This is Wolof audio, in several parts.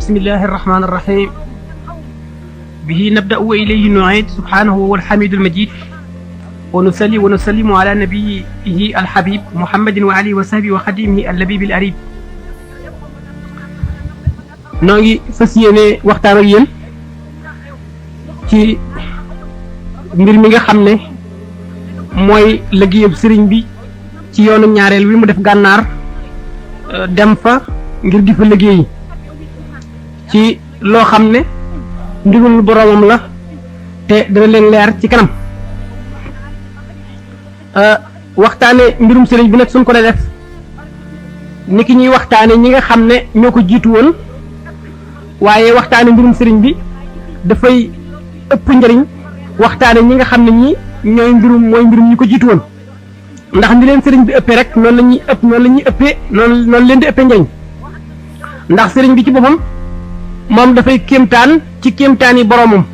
بسم الله الرحمن الرحيم به نبدأ وإليه نعيد سبحانه هو الحميد المجيد ونصلي ونسلم على نبيه الحبيب محمد وعلي وصحبه وخديمه اللبيب الأريب نوغي فاسييني waxtaan ak yeen ci mbir mi nga xamne moy liggéeyub serigne bi ci yoonu ñaarel wi mu def gannar dem fa ngir di fa liggéey ci lo xamne ndigul boromam la te dana leen leer ci kanam waxtaane mbirum serigne bi nak suñ ko def niki ñi waxtaane ñi nga xamne ñoko jitu won waye waxtaane mbirum serigne bi da fay ëpp njariñ waxtaane ñi nga xamne ñi ñoy mbirum moy mbirum ñi ko jitu won ndax ni leen serigne bi ëppé rek non lañuy ëpp non lañuy ëppé non leen di ëppé njariñ ndax serigne bi ci bopam mom da fay kémtaan ci kémtaani boromum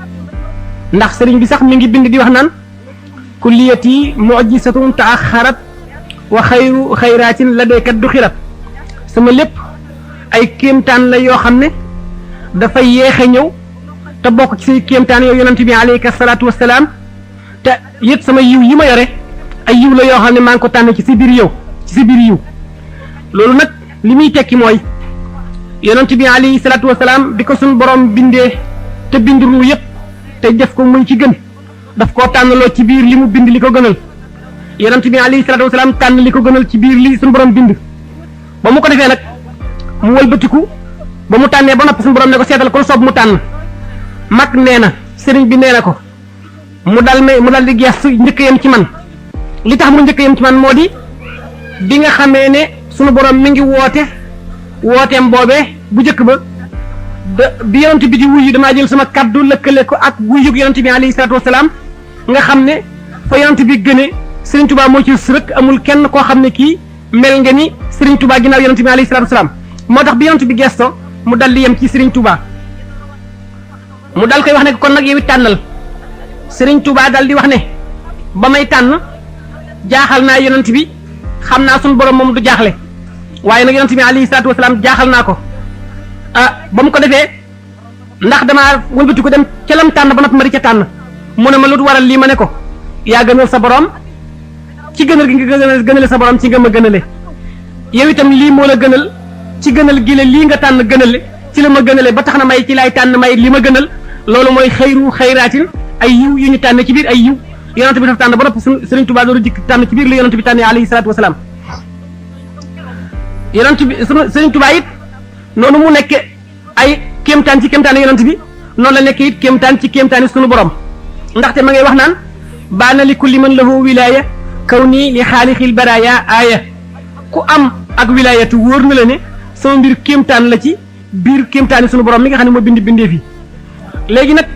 ndax serigne bi sax mi ngi bind di wax naan kulliyati mu'jizatun ta'akhkharat wa khayru khayratin ladayka dukhirat sama lepp ay kémtaan la yo xamne da fay yexé ñew te bok ci say kémtaan yow yonent bi alayhi salatu wassalam te yit sama yiw yi ma yoré ay yiw la yo xamne man ko tan ci ci bir yow ci ci bir yiw lolu nak limi tekki moy yonent bi alayhi salatu wassalam biko sun borom bindé te bindru yépp te def ko muy ci gën daf ko tanalo ci bir limu bind liko gënal yonent bi alayhi salatu wassalam tan liko gënal ci bir li sun borom bind ba mu ko defé nak mu wëlbeutiku ba mu tané ba nopp sun borom ne ko sétal ko sob mu tan mak néna serigne bi néna ko mu dal di gess ñëk yam ci man li tax mu ñëk yam ci man modi bi nga xamé né sunu borom mi ngi wotem bobé bu jëk ba bi yonent bi di wuyu dama jël sama kaddu lekkale ko ak wuyu yonent bi alayhi salatu wassalam nga xamné fa yonent bi gëné serigne touba mo ci sërek amul kenn ko xamné ki mel nga ni serigne touba ginaaw yonent bi alayhi salatu wassalam motax bi yonent bi gesto mu dal di yam ci serigne touba mu dal koy wax ne kon nak yow tanal serigne touba dal di wax ne bamay tan jaaxal na yonent bi xamna sun borom mom du jaaxlé waye nak yonent bi alayhi salatu wassalam jaaxal nako bam ko defé ndax dama wëlbeuti ko dem ci lam tan ba nop mari ci tan mu ne ma lu waral li ma ne ko ya gënal sa borom ci gënal gi nga gënal sa borom ci nga ma gënalé yow itam li mo la gënal ci gënal gi la li nga tan gënalé ci la ma gënalé ba taxna may ci lay tan may li ma gënal lolu moy khayru khayratin ay yiw yu ñu tan ci bir ay yiw yonent bi dafa tan ba nop serigne touba do dik tan ci bir li yonent bi tan alayhi salatu wassalam yonent bi serigne touba it nonu mu nekk ay kémtaan ci kémtaan yonent bi non la nekk it kémtaan ci kémtaan sunu borom ndaxte ma ngay wax naan baana li kulli man lahu wilaya kawni li khaliqil baraya aya ku am ak wilayatu wóor na la ne sama mbir kémtaan la ci biir kémtaan sunu borom mi nga xam ne moo bind bindee fi léegi nag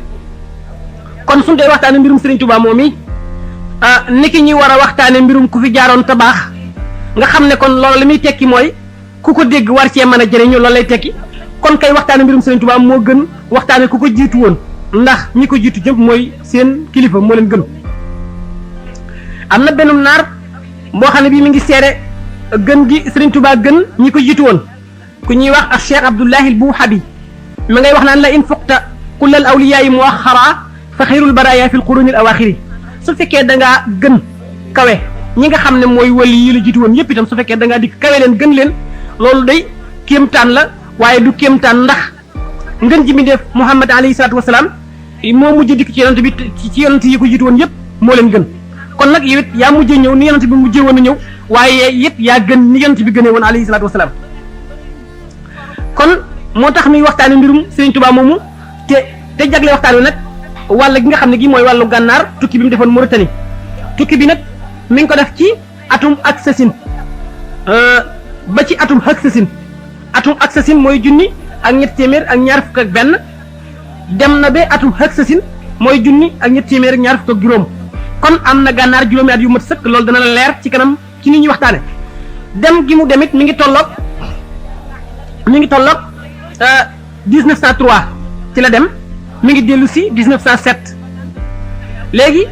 kon suñu day waxtaane mbirum Serigne Touba moom mi niki ñi war a waxtaane mbirum ku fi jaaroon te baax nga xam ne kon loolu li muy tekki mooy ku ko dégg war cee mën a jëriñu loolu lay tekki kon kay waxtaane mbirum Serigne Touba moo gën waxtaane ku ko jiitu woon ndax ñi ko jiitu jëm mooy seen kilifa moo leen gën am na benn naar boo xam ne bii mi ngi seere gën gi Serigne Touba gën ñi ko jiitu woon ku ñuy wax ak Cheikh Abdoulahi al Buuxabi ma ngay wax naan la in fuqta kull al awliyaa muaxara fa xayrul baraya fi l quruni al awaxiri su fekkee da ngaa gën kawe ñi nga xam ne mooy wali yi la jiitu woon yépp itam su fekkee da ngaa dikk kawe leen gën leen loolu day kéemtaan la waaye du kéemtaan ndax ngën ji mi def Muhammad alayhi salatu wassalam moo mujj dikk ci yonent bi ci yonent yi ko jiitu woon yépp moo leen gën kon nag yow it yaa mujjee ñëw ni yonent bi mujjee woon a ñëw waaye it yaa gën ni yonent bi gënee woon alayhi salatu wassalam kon moo tax muy waxtaane mbirum Serigne Touba moomu te jagle waxtaan wi nag wàll gi nga xam ne gi mooy wàllu gànnaar tukki bi mu defoon Mauritanie tukki bi nag mi ngi ko def ci atum ak sasin ba ci atum ak sasin mooy junni ak ñett téeméer ak ñaar fukk ak benn dem na ba atum ak sasin mooy junni ak ñett téeméer ak ñaar fukk ak juróom kon am na gànnaar juróomi at yu mat sëkk loolu dana la leer ci kanam ci ni ñuy waxtaane dem gi mu demit mi ngi tolloog 1903 ci la dem mi ngi dellu si 1907 léegi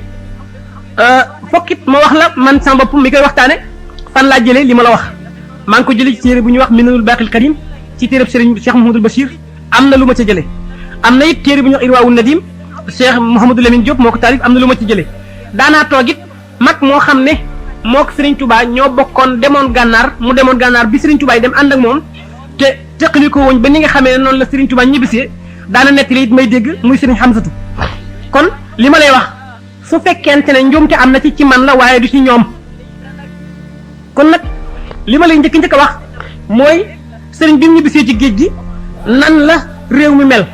fokkit ma wax la man sama bopp mi koy waxtaane fan laa jëlee li ma la wax maa ngi ko jëlee ci téere bu ñuy wax Minanul Baqil Karim ci téereb Serigne Cheikh Mouhamadoul Bachir am na lu ma ca jëlee am na it téere bu ñu wax Irwaa'u Nadim Cheikh Mouhamadou Lamine Diop moo ko taalif am na lu ma ci jëlee daanaa toog it mag moo xam ne moo ko Serigne Touba ñoo bokkoon demoon gànnaar mu demoon gànnaar bi Serigne Touba yi dem ànd ak moom te teqali ko woñ ba ni nga xamee ne noonu la Serigne Touba ñibbisee daana nettali it may dégg muy Serigne Hamsatu kon li ma lay wax su fekkente ne njuumte am na ci man la waaye du ci ñoom kon nag li ma lay njëkk a wax mooy Serigne bi mu ñibbisee ci géej gi nan la réew mi mel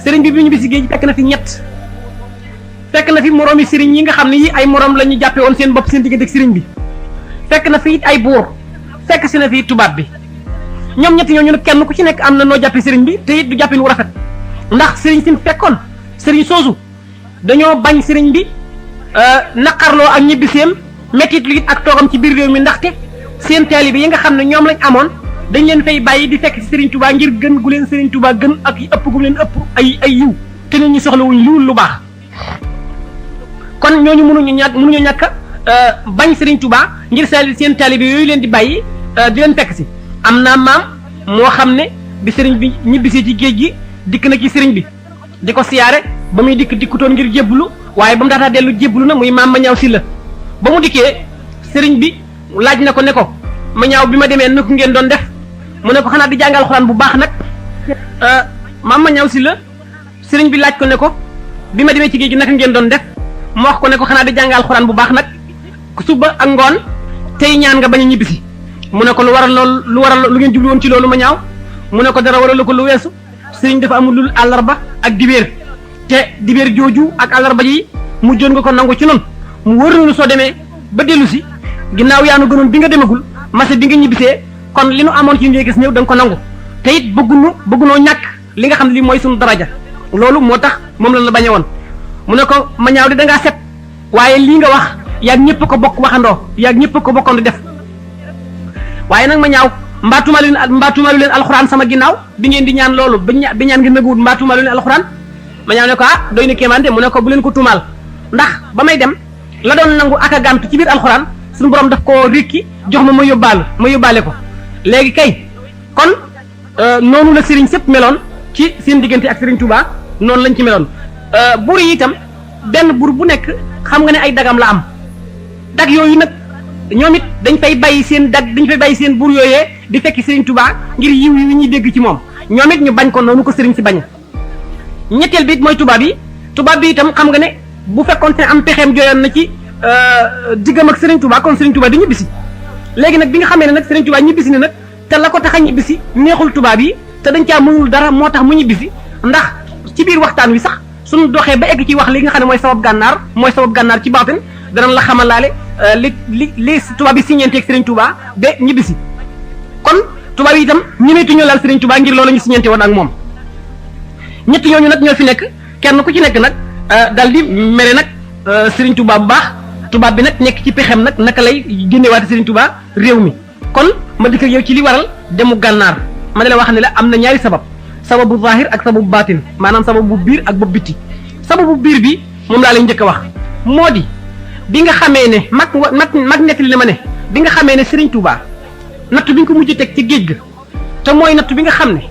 Serigne bi mu ñibbisi géej gi fekk na fi ñett fekk na fi moroomi Serigne yi nga xam ne yi ay morom la ñu jàppe woon seen bopp seen diggante ak Serigne bi fekk na fi it ay buur fekk si na fi tubaab bi ñoom ñetti ñooñu nag kenn ku ci nekk am na noo jàppe Serigne bi te it du jàppin wu rafet ndax Serigne si mu fekkoon Serigne soosu dañoo bañ Serigne bi naqarloo ak ñibbiseem mettit lu it ak toogam ci biir réew mi ndaxte seen taalibe yi nga xam ne ñoom lañ amoon dañ leen fay bàyyi di fekk ci Serigne Touba ngir gën gu leen Serigne Touba gën ak ëpp gu leen ëpp ay yiw te nit ñi soxlawuñ lu baax kon ñooñu mënuñu ñàkk bañ Serigne Touba ngir seen taalibe yooyu leen di bàyyi di leen fekk si am naa maam moo xam ne bi Serigne bi ñibbisi ci géej gi dikk na ci Serigne bi di ko siyaare ba muy dikkutoon ngir jébbalu waaye ba mu daataa dellu jébbalu na muy maam ma ñaaw si la ba mu dikkee Serigne bi laaj na ko ne ko ma ñaaw bi ma demee na ko ngeen doon def mu ne ko xanaa di jàngal xuraan bu baax nag maam ma ñaaw si la Serigne bi laaj ko ne ko bi ma demee ci géej gi naka ngeen doon def mu wax ko ne ko xanaa di jàngal xuraan bu baax nag suba ak ngoon tey ñaan nga bañ a ñibbisi mu ne ko lu waral lu ngeen jublu woon ci loolu ma ñaaw mu ne ko dara waral ko lu weesu Serigne dafa amul lul àllarba ak dibéer te dibéer jooju ak àllarba ji mu joon nga ko nangu ci noonu mu wër na lu soo demee ba dellu si ginnaaw yaa nu gënoon bi nga demagul mase bi nga ñibbisee kon li nu amoon ci njëkk ñëw da nga ko nangu te it bëggunoo ñàkk li nga xam ne lii mooy suñu daraja loolu moo tax moom la bañe woon mu ne ko ma ñaaw di da ngaa set waaye lii nga wax yaag ñëpp ko bokk waxandoo yaag ñëpp ko bokkoon di def waaye nag ma ñaaw mbaatumalu leen alxuraan sama ginnaaw bi ngeen di ñaan loolu bi ñaan ngeen nëguwut mbaatumalu leen alxuraan ma ñaaw ne ko doy na kéemaante mu ne ko bu leen ko tuumaal ndax ba may dem la doon nangu ak a gàntu ci biir alxuraan suñu borom daf koo rékki jox ma yóbbaale ko léegi kay kon noonu la Serigne sëpp meloon ci seen diggante ak Serigne Touba noonu lañ ci meloon buur yi itam benn buur bu nekk xam nga ne ay dagam la am dag yooyu nag ñoom it dañ fay bàyyi seen buur yooyee di fekki Serigne Touba ngir yiw yi ñuy dégg ci moom ñoom it ñu bañ ko noonu ko Serigne si bañ ñetteel bi it mooy tubaab bi itam xam nga ne bu fekkoon te am pexeem joyoon na ci diggam ak Serigne Touba kon Serigne Touba di ñibbisi léegi nag bi nga xamee ne nag Serigne Touba ñibbisi ne nag te la ko tax a ñibbisi neexul tubaab yi te dañ caa mënul dara moo tax mu ñibbisi ndax ci biir waxtaan wi sax suñu doxee ba egg ci wax li nga xam ne mooy sabab gànnaar ci baatin danañ la xamalaale li tubaab yi siñeenteeg Serigne Touba ba ñibbisi kon tubaab yi itam ñemeetuñu laal Serigne Touba ngir loolu ñu siñeente woon ak moom ñett ñooñu nag ñoo fi nekk kenn ku ci nekk nag dal di mere nag Serigne Touba bu baax tubaab bi nag nekk ci pexem nag naka lay génnewaate Serigne Touba réew mi kon ma dikk ak yow ci li waral demu gànnaar ma ne la wax ne la am na ñaari sababu zahir ak sababu baatin maanaam sababu biir ak bopp bitti sababu biir bi moom laa lay njëkk a wax moo di bi nga xamee ne mag nettali na ma ne bi nga xamee ne Serigne Touba natt bi ñu ko mujj teg ci géej ga te mooy natt bi nga xam ne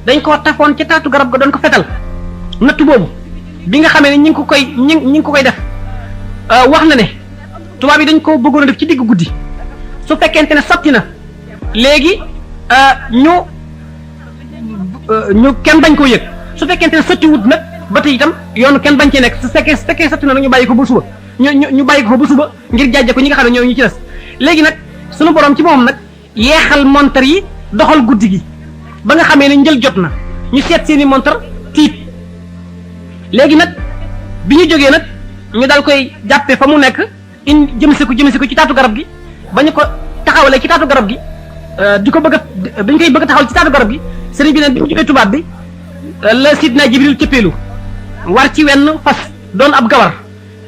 dañ koo tafoon ca taatu garab ga doon ko fetal natt boobu bi nga xamee ne ñi ngi ko koy def wax na ne tubaab yi dañ ko bëggoon a def ci digg guddi su fekkente ne sotti na léegi ñu kenn bañ koo yëg su fekkente ne sotti wut nag ba tey itam yoonu kenn bañ cee nekk su fekkee sotti na nag ñu bàyyi ko ba suba ñu bàyyi ko fa ba suba ngir jaajëf ko ñi nga xam ne ñoo ñu ci des léegi nag sunu borom ci moom nag yeexal montar yi doxal guddi gi ba nga xamee ne njël jot na ñu seet seeni montar tiit léegi nag bi ñu jógee nag ñu dal koy jàppee fa mu nekk jëmsi ko ci taatu garab gi ba ñu ko taxawalee ci taatu garab gi di ko dañ koy bëgg a taxawal ci taatu garab gi sëriñ bi nag bi mu jógee tubaab bi la sidna Jibril cëppeelu war ci wenn fas doon ab gawar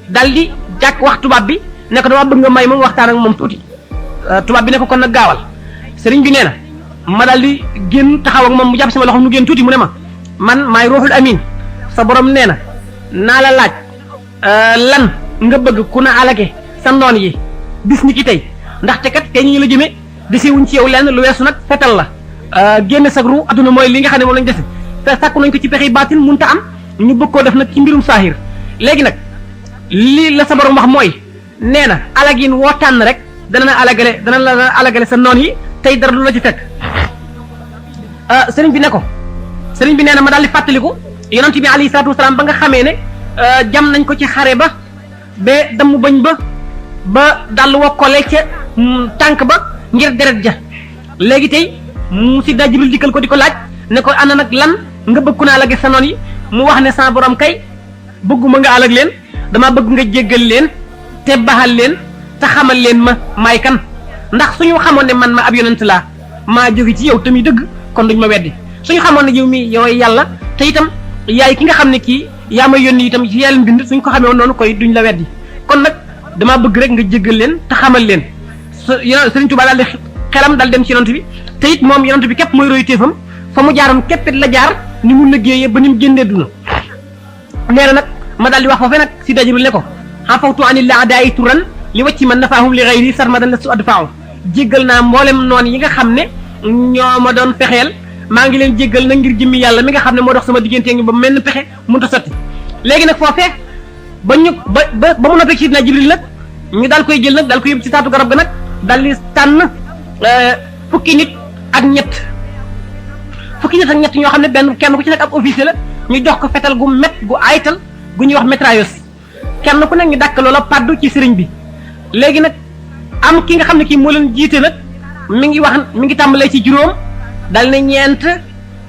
dal di jàkk wax tubaab bi ne ko dama bëgg nga may moom waxtaan ak moom tuuti tubaab bi ne ko kon nag gaawal sëriñ bi nee na ma dal di génn taxaw ak moom mu jàpp sama loxo mu génn tuuti mu ne ma man maay ruuxul amin sa borom nee na naa la laaj lan nga bëgg ku na alage sa noon yi bis ni ki tey ndaxte kat tey ñu la jëmee desewuñ ci yow lenn lu weesu nag fetal la génn sag ru adduna mooy li nga xam ne moom lañ dese sàkku nañ ko ci pexe baatin munta am ñu bëgg koo def nag ci mbirum saahir léegi nag lii la sa borom wax mooy nee na alagin woo tànn rek dana la alagale sa noon yi tey dara du la ci fekk sëriñ bi ne ko sëriñ bi nee na ma daal di fàttaliku yonent bi alayhi salaatu wasalaam ba nga xamee ne jam nañ ko ci xare ba damm bañ ba dal wokkole ca tànk ba ngir deret ja léegi tey mu si daa Jibril dikkal ko di ko laaj ne ko ana nag lan nga bëgg naa alage sa noon yi mu wax ne sa borom kay bëgguma nga alag leen dama bëgg nga jéggal leen te baxal leen te xamal leen ma maay kan ndax suñu xamoon ne man ma ab yonent laa maa jóge ci yow tamit dëgg kon duñ ma weddi suñu xamoon ne yow mi yow yàlla te itam yaay ki nga xam ne kii yaa may yónni itam ci yàlla mbind suñ ko xamee woon noonu koy duñ la weddi kon nag damaa bëgg rek nga jéggal leen te xamal leen Sëriñ Tuubaa daal di xelam daal dem ci yonent bi te it moom yonent bi képp mooy royu téefam fa mu jaaroon képpit la jaar ni mu liggéeyee ba ni mu génnee duna nee na nag ma daal di wax foofee nag si Jibril ne ko xafawtu anil a'daa'i turan li wacci man nafaahum li ghayri sarmadan lastu adfa'u jéggal naa mboolem noon yi nga xam ne ñoo ma doon fexeel maa ngi leen jéggal na ngir jëmmi yàlla mi nga xam ne moo dox sama diggante ngi ba menn pexe mënut a sotti léegi nag foofee ba mu noppee ci Sidina Jibril nag ñu daal koy jël nag daal koy yóbbu ci taatu garab ga nag daal di tànn fukki nit ak ñett ñoo xam ne kenn ku ci nekk ab officier la ñu jox ko fetal gu gu aytal gu ñuy wax mitrailleuse kenn ku nekk ñu dàkk loola paddu ci sëriñ bi léegi nag am ki nga xam ne kii moo leen jiite nag mi ngi tàmbalee ci juróom dal ne ñeent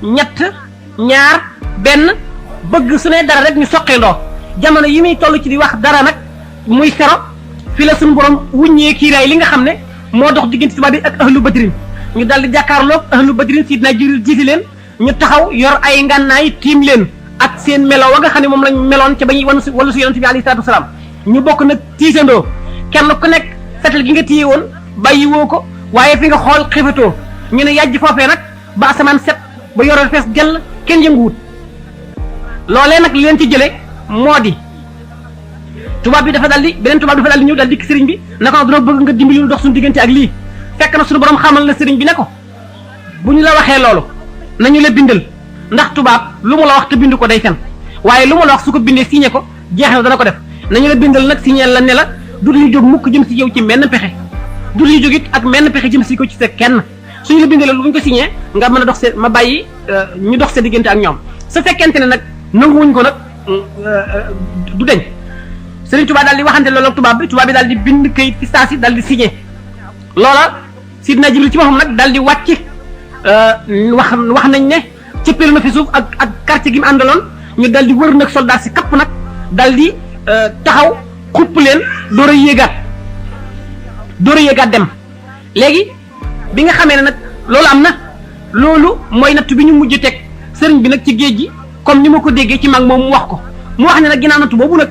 ñett ñaar benn bëgg su ne dara rek ñu soqeendoo jamono yi muy toll ci di wax dara nag muy fero fi la suñu borom wuññee kiiraay li nga xam ne moo dox diggante tubaab bi ak ahlu badrin ñu dal di jàkkaarloog ahlu badrin Sidina Jibril jiite leen ñu taxaw yor ay ngànnaay tiim leen ak seen melo wa nga xam ne moom lañ meloon ca ba ñuy wala su yonent bi alayhi salaatu wasalaam ñu bokk nag tiisandoo kenn ku nekk fetal gi nga téye woon bàyyi woo ko waaye fi nga xool xifatoo ñu ne yàjj foofee nag ba asamaan set ba yore fees gell kenn yënguwut loolee nag leen ci jële moo di tubaab bi dafa beneen tubaab dafa daal di ñëw daal dikk sëriñ bi ne ko dina bëgg nga dimbali lu dox suñu diggante ak lii fekk na suñu borom xamal na sëriñ bi ne ko bu ñu la waxee loolu nañu la bindal ndax tubaab lu mu la wax te bind ko day fen waaye lu mu la wax su ko bindee signé ko jeex na dana ko def nañu la bindal nag signé la ne la du ñu jóg mukk jëm si yow ci menn pexe du ñu jóg it ak menn pexe jëm si ko ci sa kenn suñu la bindalee lu ñu ko signé nga mën a dox see ma bàyyi ñu dox sa diggante ak ñoom su fekkente ne nag nanguwuñ ko nag du deñ Sëriñ Tuubaa daal di waxante loolu ak tubaab bi daal di bind kayit fi saa si daal di signé loola Sidina Jibril ci boppam nag daal di wàcc wax nañ ne cëppeelu na fi suuf ak quartier gi mu àndaloon ñu daal di wër nag soldat si kapp nag daal di taxaw xupp leen door a yéegaat dem léegi bi nga xamee ne nag loolu am na loolu mooy nattu bi ñu mujj teg sëriñ bi nag ci géej gi comme ni ma ko déggee ci mag moom mu wax ko mu wax ne nag ginnaaw nattu boobu nag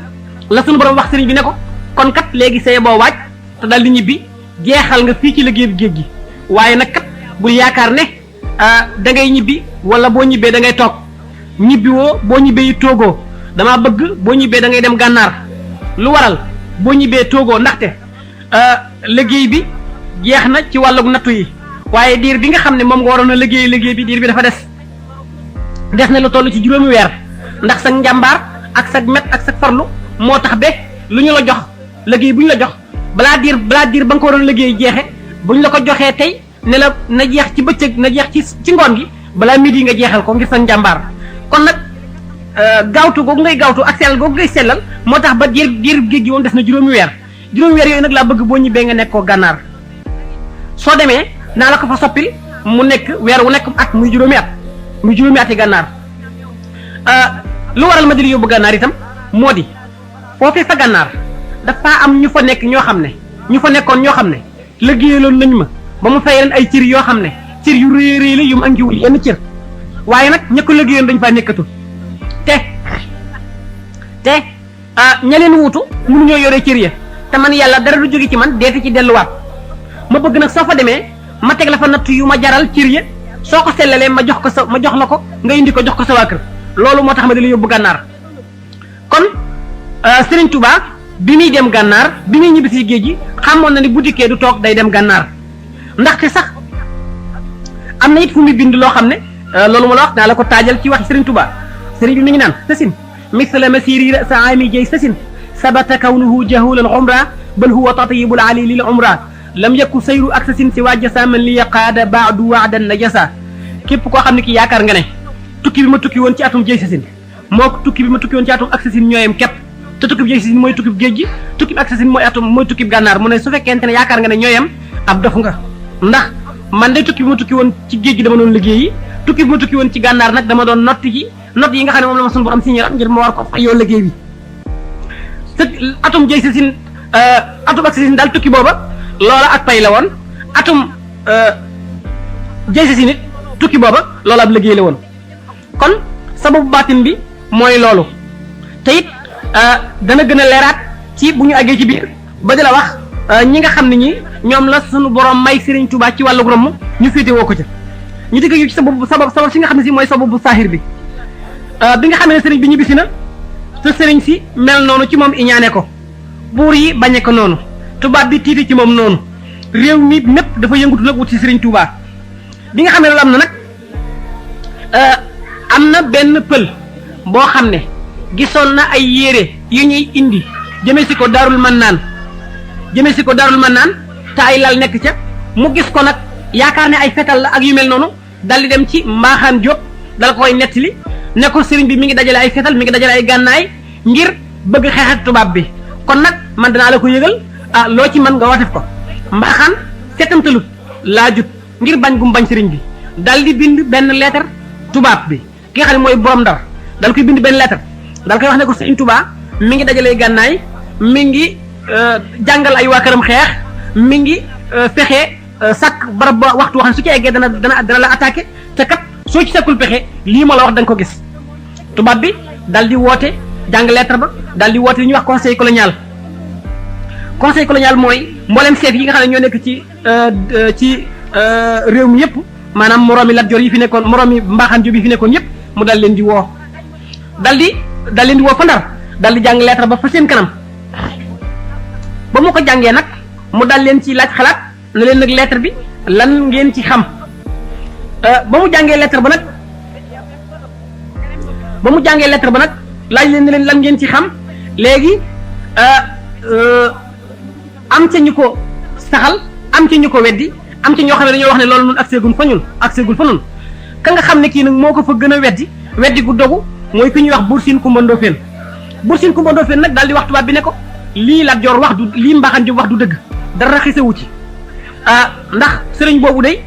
la sunu borom wax sëriñ bi ne ko kon kat léegi say boo waaj te daal di ñibbi jeexal nga fii ci liggéey géej gi waaye nag kat bul yaakaar ne da ngay ñibbi wala boo ñibbee da ngay toog ñibbi woo boo ñibbee yi toogoo damaa bëgg boo ñibbee da ngay dem gànnaar lu waral boo ñibbee toogoo ndaxte liggéey bi jeex na ci wàllug nattu yi waaye diir bi nga xam ne moom nga waroon a liggéey bi diir bi dafa des na lu toll ci juróomi weer ndax sa njàmbaar ak sa met ak sa farlu moo tax ba lu ñu la jox liggéey bu ñu la jox balaa diir ba nga ko waroon liggéey jeexe bu ñu la ko joxee tey ne la na jeex ci bëccëg na jeex ci ngoon gi balaa midi nga jeexal ko ngir sa njàmbaar kon nag gaawtu googu ngay gaawtu ak sellal googu ngay sellal moo tax ba diir géej gi moom des na juróomi weer yooyu nag laa bëgg boo ñibbee nga nekk koo gànnaar soo demee naa la ko fa soppil mu nekk weer wu nekk at muy juróomi at yi gànnaar lu waral ma di la yóbbu gànnaar itam moo di foofee fa gànnaar dafa am ñu fa nekk ñoo xam ne liggéeyaloon nañ ma ba mu fay leen ay cër yoo xam ne cër yu rëy la yu mu angiwul yenn cër waaye nag ña ko liggéeyoon dañ faa nekkatul te ña leen wuutu mënuñoo yore cër ya te man yàlla dara du jóge ci man deeti ci delluwaat ma bëgg nag soo fa demee ma teg la fa natt yu ma jaral cër ya soo ko sellalee ma jox la ko nga indi ko jox ko sa waa kër loolu moo tax ma di la yóbbu gànnaar kon Serigne Touba bi muy dem gànnaar bi muy ñibbi si géej gi xamoon na ni bu dikkee du toog day dem gànnaar ndaxte sax am na it fu muy bind loo xam ne loolu ma la wax naa la ko taajal ci wax Serigne Touba Serigne bi mi ngi naan sasin misla masiri sa ami jay sasin sabata kawnuhu jahulan umra bal huwa tatibul ali lil umra lam yakku sayru ak sasin si waa jasa man li yaqaada baadu waadan najasa képp koo xam ne ki yaakaar nga ne tukki bi ma tukki woon ci atum jay sasin moo tukki bi ma tukki woon ci atum ak sasin ñooyam képp te tukki bi jay sasin mooy tukki bi géej gi tukki bi ak sasin mooy tukki bi gànnaar mu ne su fekkente ne yaakaar nga ne ñooyam ab dof nga ndax man de tukki bi ma tukki woon ci géej gi dama doon liggéeyi tukki bi ma tukki woon ci gànnaar nag dama doon notti ci not yi nga xam ne moom la ma suñu borom signé ngir ma war ko fay yoo liggéey bi te atum jay sasin atum ak sasin daal tukki booba loola ak pay la woon atum jay sasin it tukki booba loola ab liggéey la woon kon sababu baatin bi mooy loolu te it dana gën a leeraat ci bu ñu àggee ci biir ba di la wax ñi nga xam ne ñi ñoom la suñu borom may Serigne Touba ci wàllu romm ñu féete woo ko ca ñu digg yu ci sabab si nga xam ne si mooy sababu saahir bi bi nga xam ne Serigne bi ñibbisi na te Serigne si mel noonu ci moom iñaane ko buur yi bañe ko noonu tubaab bi tiiti ci moom noonu réew mi mépp dafa yëngutu nag wut ci Serigne Touba bi nga xam ne loolu am na nag am na benn pël boo xam ne gisoon na ay yére yu ñuy indi jëme si ko Daarul Mannaan te ay lal nekk ca mu gis ko nag yaakaar ne ay fetal la ak yu mel noonu dal di dem ci Mbaaxaan Jóob dal ko koy nettali ne ko sëriñ bi mi ngi dajale ay fetal mi ngi dajale ay gànnaay ngir bëgg xeexat tubaab bi kon nag man danaa la ko yëgal loo ci mën nga watef ko Mbaaxaan setantalut laajut ngir bañ gum bañ sëriñ bi dal di bind benn lettre tubaab bi ki nga xam ne mooy borom Ndar dal koy bind benn lettre dal koy wax ne ko sëriñ Tuubaa mi ngi dajale gànnaay mi ngi jàngal ay waa këram xeex mi ngi fexe sàkk barab ba waxtu waxam su ci eggee dana la attaqué te kat soo ci sakkul pexe lii ma la wax da nga ko gis tubaab bi dal di woote jàng lettre ba dal di woote li ñuy wax conseil colonial mooy mboolem chef yi nga xam ne ñoo nekk ci réew mi yëpp maanaam moroomi Lat Joor yi fi nekkoon moroomi Mbaaxaan Jóob yi fi nekkoon yëpp mu dal leen di woo dal leen di woo fa Ndar dal di jàng lettre ba fa seen kanam ba mu ko jàngee nag mu dal leen ci laaj xalaat ne leen nag lettre bi lan ngeen ci xam ba mu jàngee lettre ba nag laaj leen ne leen lan ngeen ci xam léegi am ca ñu ko saxal am ca ñu ko weddi am ca ñoo xam ne dañoo wax ne loolu nun agseegul fa ñun ka nga xam ne kii nag moo ko fa gën a weddi gu dogu mooy ki ñuy wax Buur Siin Kumba Ndoofeen nag daal di wax tubaab bi ne ko lii Lat Joor wax du lii Mbaaxaan Jóob wax du dëgg dara xisewu ci ndax sëriñ boobu day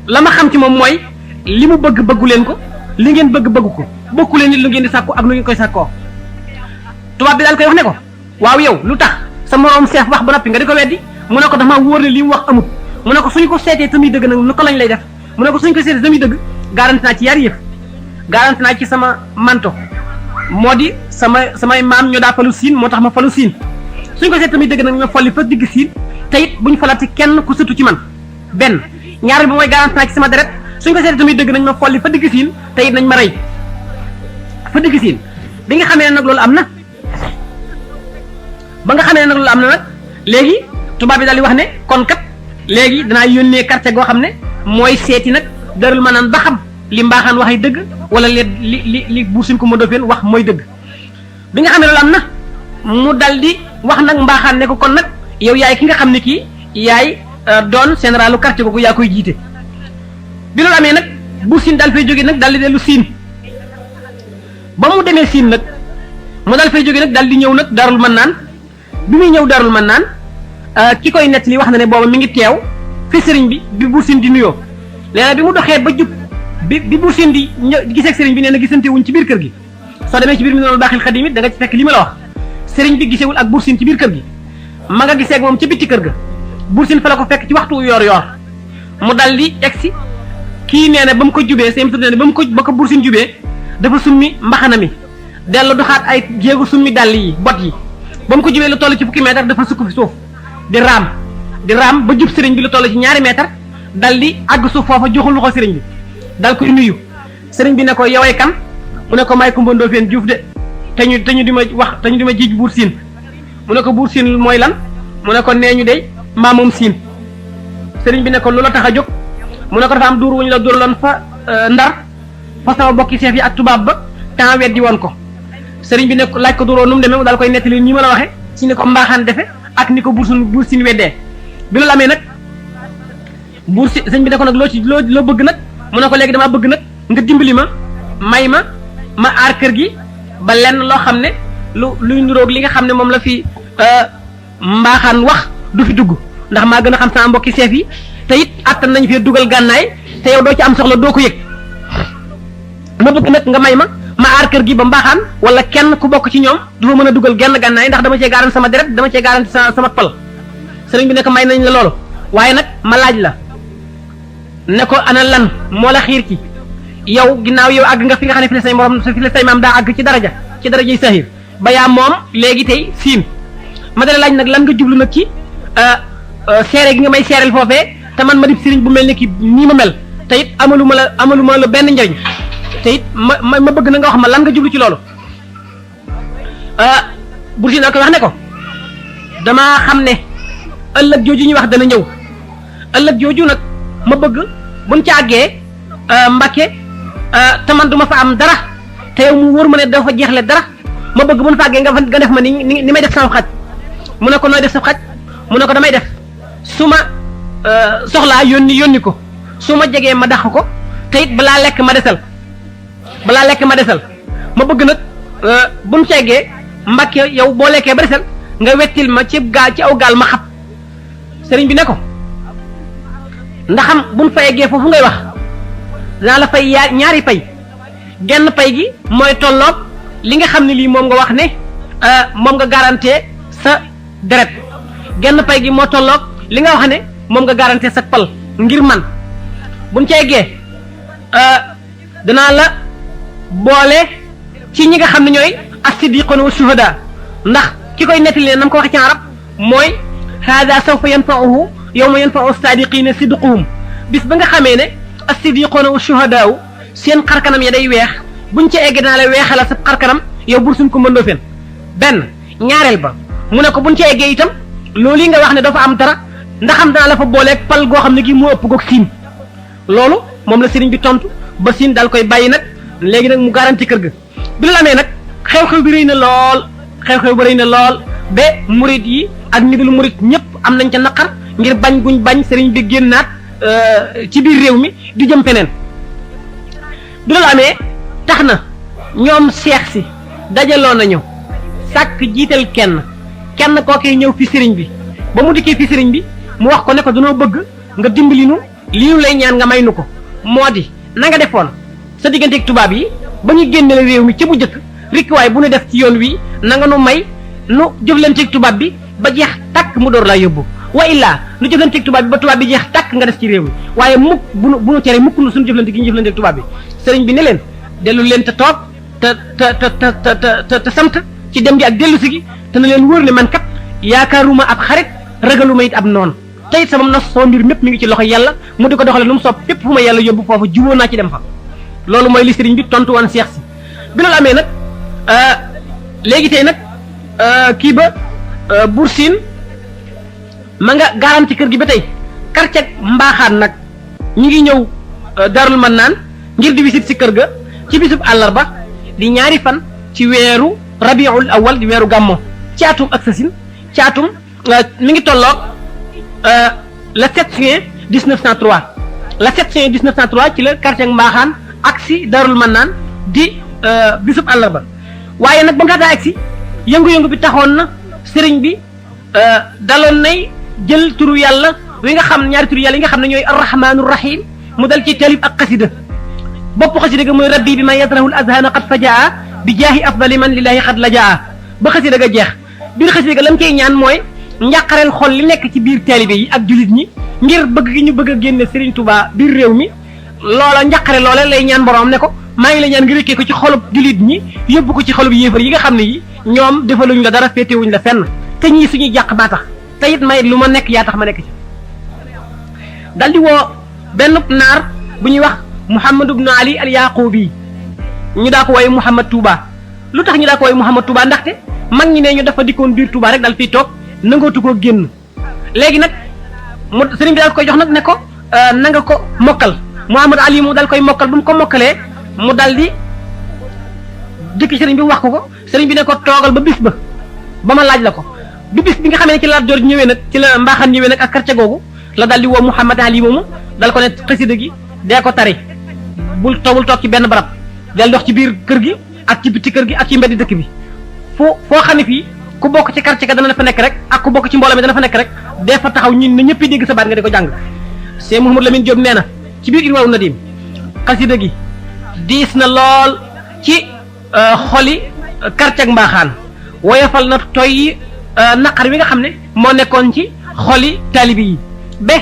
la ma xam ci moom mooy li mu bëggu leen ko li ngeen bëggu ko bokku leen nit lu ngeen di sàkko ak lu ngeen koy sàkkoo tubaab bi daal koy wax ne ko waaw yow lu tax sa moroom seef wax ba noppi nga di ko weddi mu ne ko dama wóor ne li mu wax amut mu ne ko suñu ko seetee tamuy dëgg nag nu ko lañ lay def mu ne ko suñu ko seetee tamuy dëgg garanti naa ci yaar yëf garanti naa ci sama manto moo di samay maam ñoo daa falu siin moo tax ma falu siin suñ ko seet tamit dëgg nag ma folli fa digg siin te it buñ falati kenn ku sëtu ci man benn ñaar bi mooy garanti naa ci sama deret suñ ko seet tamit dëgg nañ ma folli fa digg siin te it nañ ma rey fa digg siin bi nga xamee nag loolu am na nag léegi tubaab bi daal di wax ne kon kat léegi danaa yónnee quartier goo xam ne mooy seeti nag Daarul Mannaan ba xam li Mbaaxaan waxay dëgg wala li Buur Siin Kumba Ndoofeen wax mooy dëgg bi nga xam ne loolu am na mu dal di wax nag Mbaaxaan ne ko kon nag yow yaay ki nga xam ne kii yaay doon généralu quartier googu yaa koy jiite bi loolu amee nag Buur Siin daal fay jógee nag daal di dellu Siin ba mu demee Siin nag mu daal fay jógee nag daal di ñëw nag Daarul Mannaan bi muy ñëw Daarul Mannaan ki koy nett li wax na ne booba mi ngi teew fi sëriñ bi Buur Siin di nuyoo léegi bi mu doxee ba jub bi Buur Siin di gisee ak sëriñ bi nee na gisante wuñ ci biir kër gi soo demee ci biir Minanul Baaxil Xadiim it da nga ci fekk li ma la wax sëriñ bi gisewul ak Buur Siin ci biir kër gi ma nga gisee ak moom ci bitti kër ga Buur Siin fa la ko fekk ci waxtu yor mu dal di egsi kii nee na ba mu ko jubee seen nee na ba ko Buur Siin jubee dafa summi mbaxana mi dellu doxaat ay jéegu summi dàll yi bot yi ba mu ko jubee lu toll ci fukki mètre dafa sukk fi suuf di raam ba jub sëriñ bi lu toll ci ñaari mètre dal di àgg suuf foofa joxul loxo sëriñ bi dal koy nuyu sëriñ bi ne ko yowee kan mu ne ko may Kumba Ndoofeen Juuf de te ñu di ma jiij Buur Siin mu ne ko Buur Siin mooy lan mu ne ko nee ñu de maa moom Siin sëriñ bi ne ko lu la tax a jóg mu ne ko dafa am duur wuñu la dóorloon fa Ndar fa sama bokki chef yi ak tubaab ba temps weddi woon ko sëriñ bi ne laaj ko duroo nu mu demee mu daal koy nettali nii ma la waxee ci ni ko mbaaxaan defe ak ni ko buur sin weddee bi loolu amee nag buur si sëñ bi ne ko nag loo bëgg nag mu ne ko léegi damaa bëgg nag nga dimbali ma may ma aar kër gi ba lenn loo xam ne luy nuroog li nga xam ne moom la fi mbaaxaan wax du fi dugg ndax maa gën a xam sama mbokki chef yi te it attan nañ fee dugal gànnaay te yow doo ci am soxla doo ko yëg ma bëgg nag nga may ma aar kër gi ba mbaaxaan wala kenn ku bokk ci ñoom du fa mën a dugal genn gànnaay ndax dama cee garanti sama deret dama cee garanti sama pal sëriñ bi ne ko may nañ la loolu waaye nag ma laaj la ne ko ana lan moo la xiir ci yow ginnaaw yow àgg nga fi nga xam ne fi la say morom fi la say maam daa àgg ci daraja yi sahir ba yaa moom léegi tey siin ma dala laaj nag lan nga jublu nag ci seere gi nga may seereel foofee te man ma di sëriñ bu mel ni ki nii ma mel te it amaluma la benn njariñ te it ma bëgg na nga wax ma lan nga jublu ci loolu Buur Siin da koy wax ne ko damaa xam ne ëllëg jooju ñuy wax dana ñëw ëllëg jooju nag ma bëgg buñ ci àggee Mbàkke te man duma fa am dara te yow mu wóor ma ne dafa jeexle dara ma bëgg buñ fa àggee nga def ma ni may def sama xaj mu ne ko nooy def sa xaj mu ne ko damay def su ma soxlaa yónni ko su ma jegee ma dàq ko te it balaa lekk ma desal ma bëgg nag buñ ci àggee Mbàkke yow boo lekkee ba desal nga wettil ma ci aw gaal ma xab sëriñ bi ne ko ndaxam buñ fa eggee foofu ngay wax danaa la fay ñaari pay genn pay gi mooy tolloog li nga xam ne lii moom nga wax ne moom nga garanté sa deret genn pay gi moo tolloog li nga wax ne moom nga garanté sa pal ngir man buñ ca eggee danaa la boole ci ñi nga xam ne ñooy as-siddiqoon wa shuhada ndax ki koy nettali ne nam ko waxee ci arab mooy hada sawfa yanfa'uhu yawma yanfa'u as-sadiqina sidquhum bis ba nga xamee ne as-siddiqoona wa shuhadaaw seen xarkanam ya day weex buñ ca egg danaa la weexalal sa xarkanam yow Buur Siin ko mëndoo fen benn ñaareel ba mu ne ko buñ ca eggee itam loolu yi nga wax ne dafa am dara ndaxam danaa la fa booleeg pal goo xam ne gi moo ëpp goog siin loolu moom la sëriñ bi tontu ba siin daal koy bàyyi nag léegi nag mu garanti kër ga bi la amee nag xew-xew bi rëy na lool ba murit yi ak ñi dul murit ñëpp am nañ ca naqar ngir bañ guñ bañ sëriñ bi génnaat ci biir réew mi di jëm feneen bi loolu amee tax na ñoom seex si dajaloo nañu sàkk jiital kenn kookee ñëw fi sëriñ bi ba mu dikkee fi sëriñ bi mu wax ko ne ko danoo bëgg nga dimbali nu lii nu lay ñaan nga may nu ko moo di na nga defoon sa digganteeg tubaab yi ba ñu génneel réew mi ci bu njëkk rikkiwaay bu nu def ci yoon wi na nga nu may nu jëflanteeg tubaab bi ba jeex tàkk mu door laa yóbbu wa illaa nu jëflanteeg tubaab bi ba tubaab bi jeex tàkk nga def ci réew mi waaye mukk bu nu tere mukk nu suñu jëflante gi ñu jëflanteeg tubaab bi sëriñ bi ne leen dellu leen te toog te sant ci dem gi ak dellu si gi te na leen wóor ne man kat yaakaaruma ab xarit ragaluma it ab noonu te it sama nos sama mbir mépp mi ngi ci loxo yàlla mu di ko doxale nu mu soob fépp fu ma yàlla yóbbu foofu jubóo naa ci dem fa loolu mooy li sëriñ bi tontu woon seex si bi loolu amee nag léegi tey nag kii ba Buur Siin ma nga garanti kër gi ba tey quartier mbaaxaan nag ñi ngi ñëw Daarul Mannaan ngir di wisit si kër ga ci bisub àllarba di ñaari fan ci weeru rabiul awal di weeru gàmmo ci atum ak sasin ci atum mi ngi tolloog le 7 juin 1903 le 7 juin 1903 ci la quartier mbaaxaan ak si Daarul Mannaan di bisub àllarba waaye nag ba nga daa ak si yëngu-yëngu bi taxoon na sëriñ bi daloon nay jël turu yàlla wi nga xam ñaari turu yàlla yi nga xam ne ñooy arrahmaanu rahim mu dal ci talib ak xasida bopp xasida ga mooy rabbi bi ma yatrahul azhana qad fajaa bi jaahi afdali man lillahi xad la jaa ba xasida ga jeex biir xasida ga lam cey ñaan mooy njàqareel xol li nekk ci biir taalibe yi ak jullit ñi ngir bëgg gi ñu bëgg a génne Serigne Touba biir réew mi loola njàqare loola lay ñaan borom ne ko maa ngi lay ñaan nga rékkee ko ci xolub jullit ñi yóbbu ko ci xolub yéefar yi nga xam ne yi ñoom defaluñ la dara féetewuñ la fenn te ñii suñuy jàq baa tax te it may lu ma nekk yaa tax ma nekk ci dal di woo benn naar bu ñuy wax Muhammad ibn Ali al Yaqubi ñu daa ko woy Muhammad Touba lu tax ñu daa ko woy Muhammad Touba ndaxte mag ñi ne ñu dafa dikkoon biir Touba rek dal fiy toog nangootu koo génn léegi nag mu sëriñ bi daal koy jox nag ne ko na nga ko mokkal Mouhamad Ali mu dal koy mokkal bu mu ko mokkalee mu dal di dikk sëriñ bi wax ko sëriñ bi ne ko toogal ba bis ba ma laaj la ko bi bis bi nga xamee ne ci Lat Joor ñëwee nag ci la mbaaxaan ñëwee nag ak quartier googu la dal di woo Mouhamad Ali moomu dal ko ne xasida gi dee ko tari bul toog ci benn barab del dox ci biir kër gi ak ci biti kër gi ak ci mbeddi dëkk bi foo xam ne fii ku bokk ci quartier ga dana fa nekk rek ak ku bokk ci mbooloo mi dana fa nekk rek dee fa taxaw ñun ne ñëpp dégg sa baat nga di ko jàng. Cheikh Mouhamadou Lamine Diop nee na ci biir Irwaawu Nadim xasida gi diis na lool ci xoli quartier ak mbaaxaan woyofal na toy yi naqar wi nga xam ne moo nekkoon ci xoli taalibi yi ba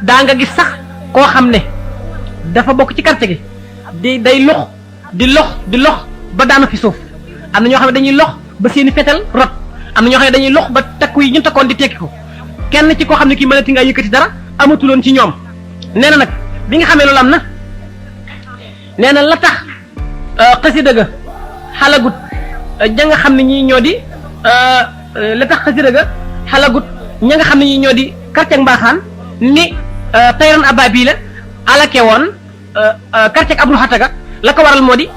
daa nga gis sax koo xam ne dafa bokk ci quartier gi day lox di lox ba daanu fi suuf am na ñoo xam ne dañuy lox ba seeni fetal rot am na ñoo xam ne dañuy lox ba takku yi ñu takkoon di tekki ko kenn ci koo xam ne kii mënati nga yëkkati dara amatuloon ci ñoom nee na nag bi nga xamee loolu am na nee na la tax xasida ga xalagut ña nga xam ne ñii ñoo di la tax xasida ga xalagut ña nga xam ne ñii ñoo di quartier mbaaxaan ni tayran ababi la alake woon quartier Abdou Xataga la ko waral moo di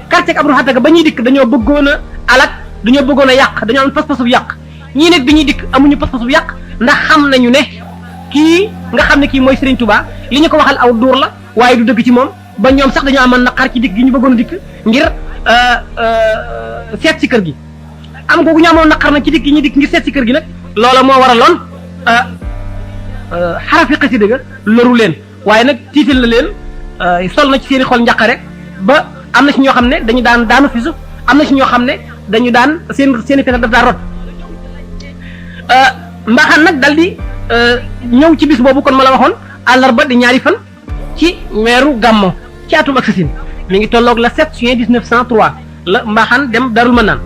quartier Abdou Xataga ba ñuy dikk dañoo bëggoon a alak dañoo bëggoon a yàq dañoo am pas-pasu yàq ñii nag bi ñuy dikk amuñu pas-pasu yàq ndax xam nañu ne kii nga xam ne kii mooy Serigne Touba li ñu ko waxal aw duur la waaye du dëgg ci moom ba ñoom sax dañoo amoon naqar ci dikk gi ñu bëggoon a dikk ngir seet si kër gi am googu ñu amoon naqar nag ci dikk gi ñu dikk ngir seet si kër gi nag loola moo waraloon xarafi xasida ga loru leen waaye nag tiital na leen sol na ci seeni xol njaqare ba am na si ñoo xam ne dañu daan daanu fi suuf am na si ñoo xam ne dañu daan seeni fetal daf daa rot mbaaxaan nag dal di ñëw ci bis boobu kon ma la waxoon àllarba di ñaari fan ci weeru gàmmo ci atum ak sasin mi ngi tolloog la 7 juin 1903 la mbaaxaan dem Darul Manaan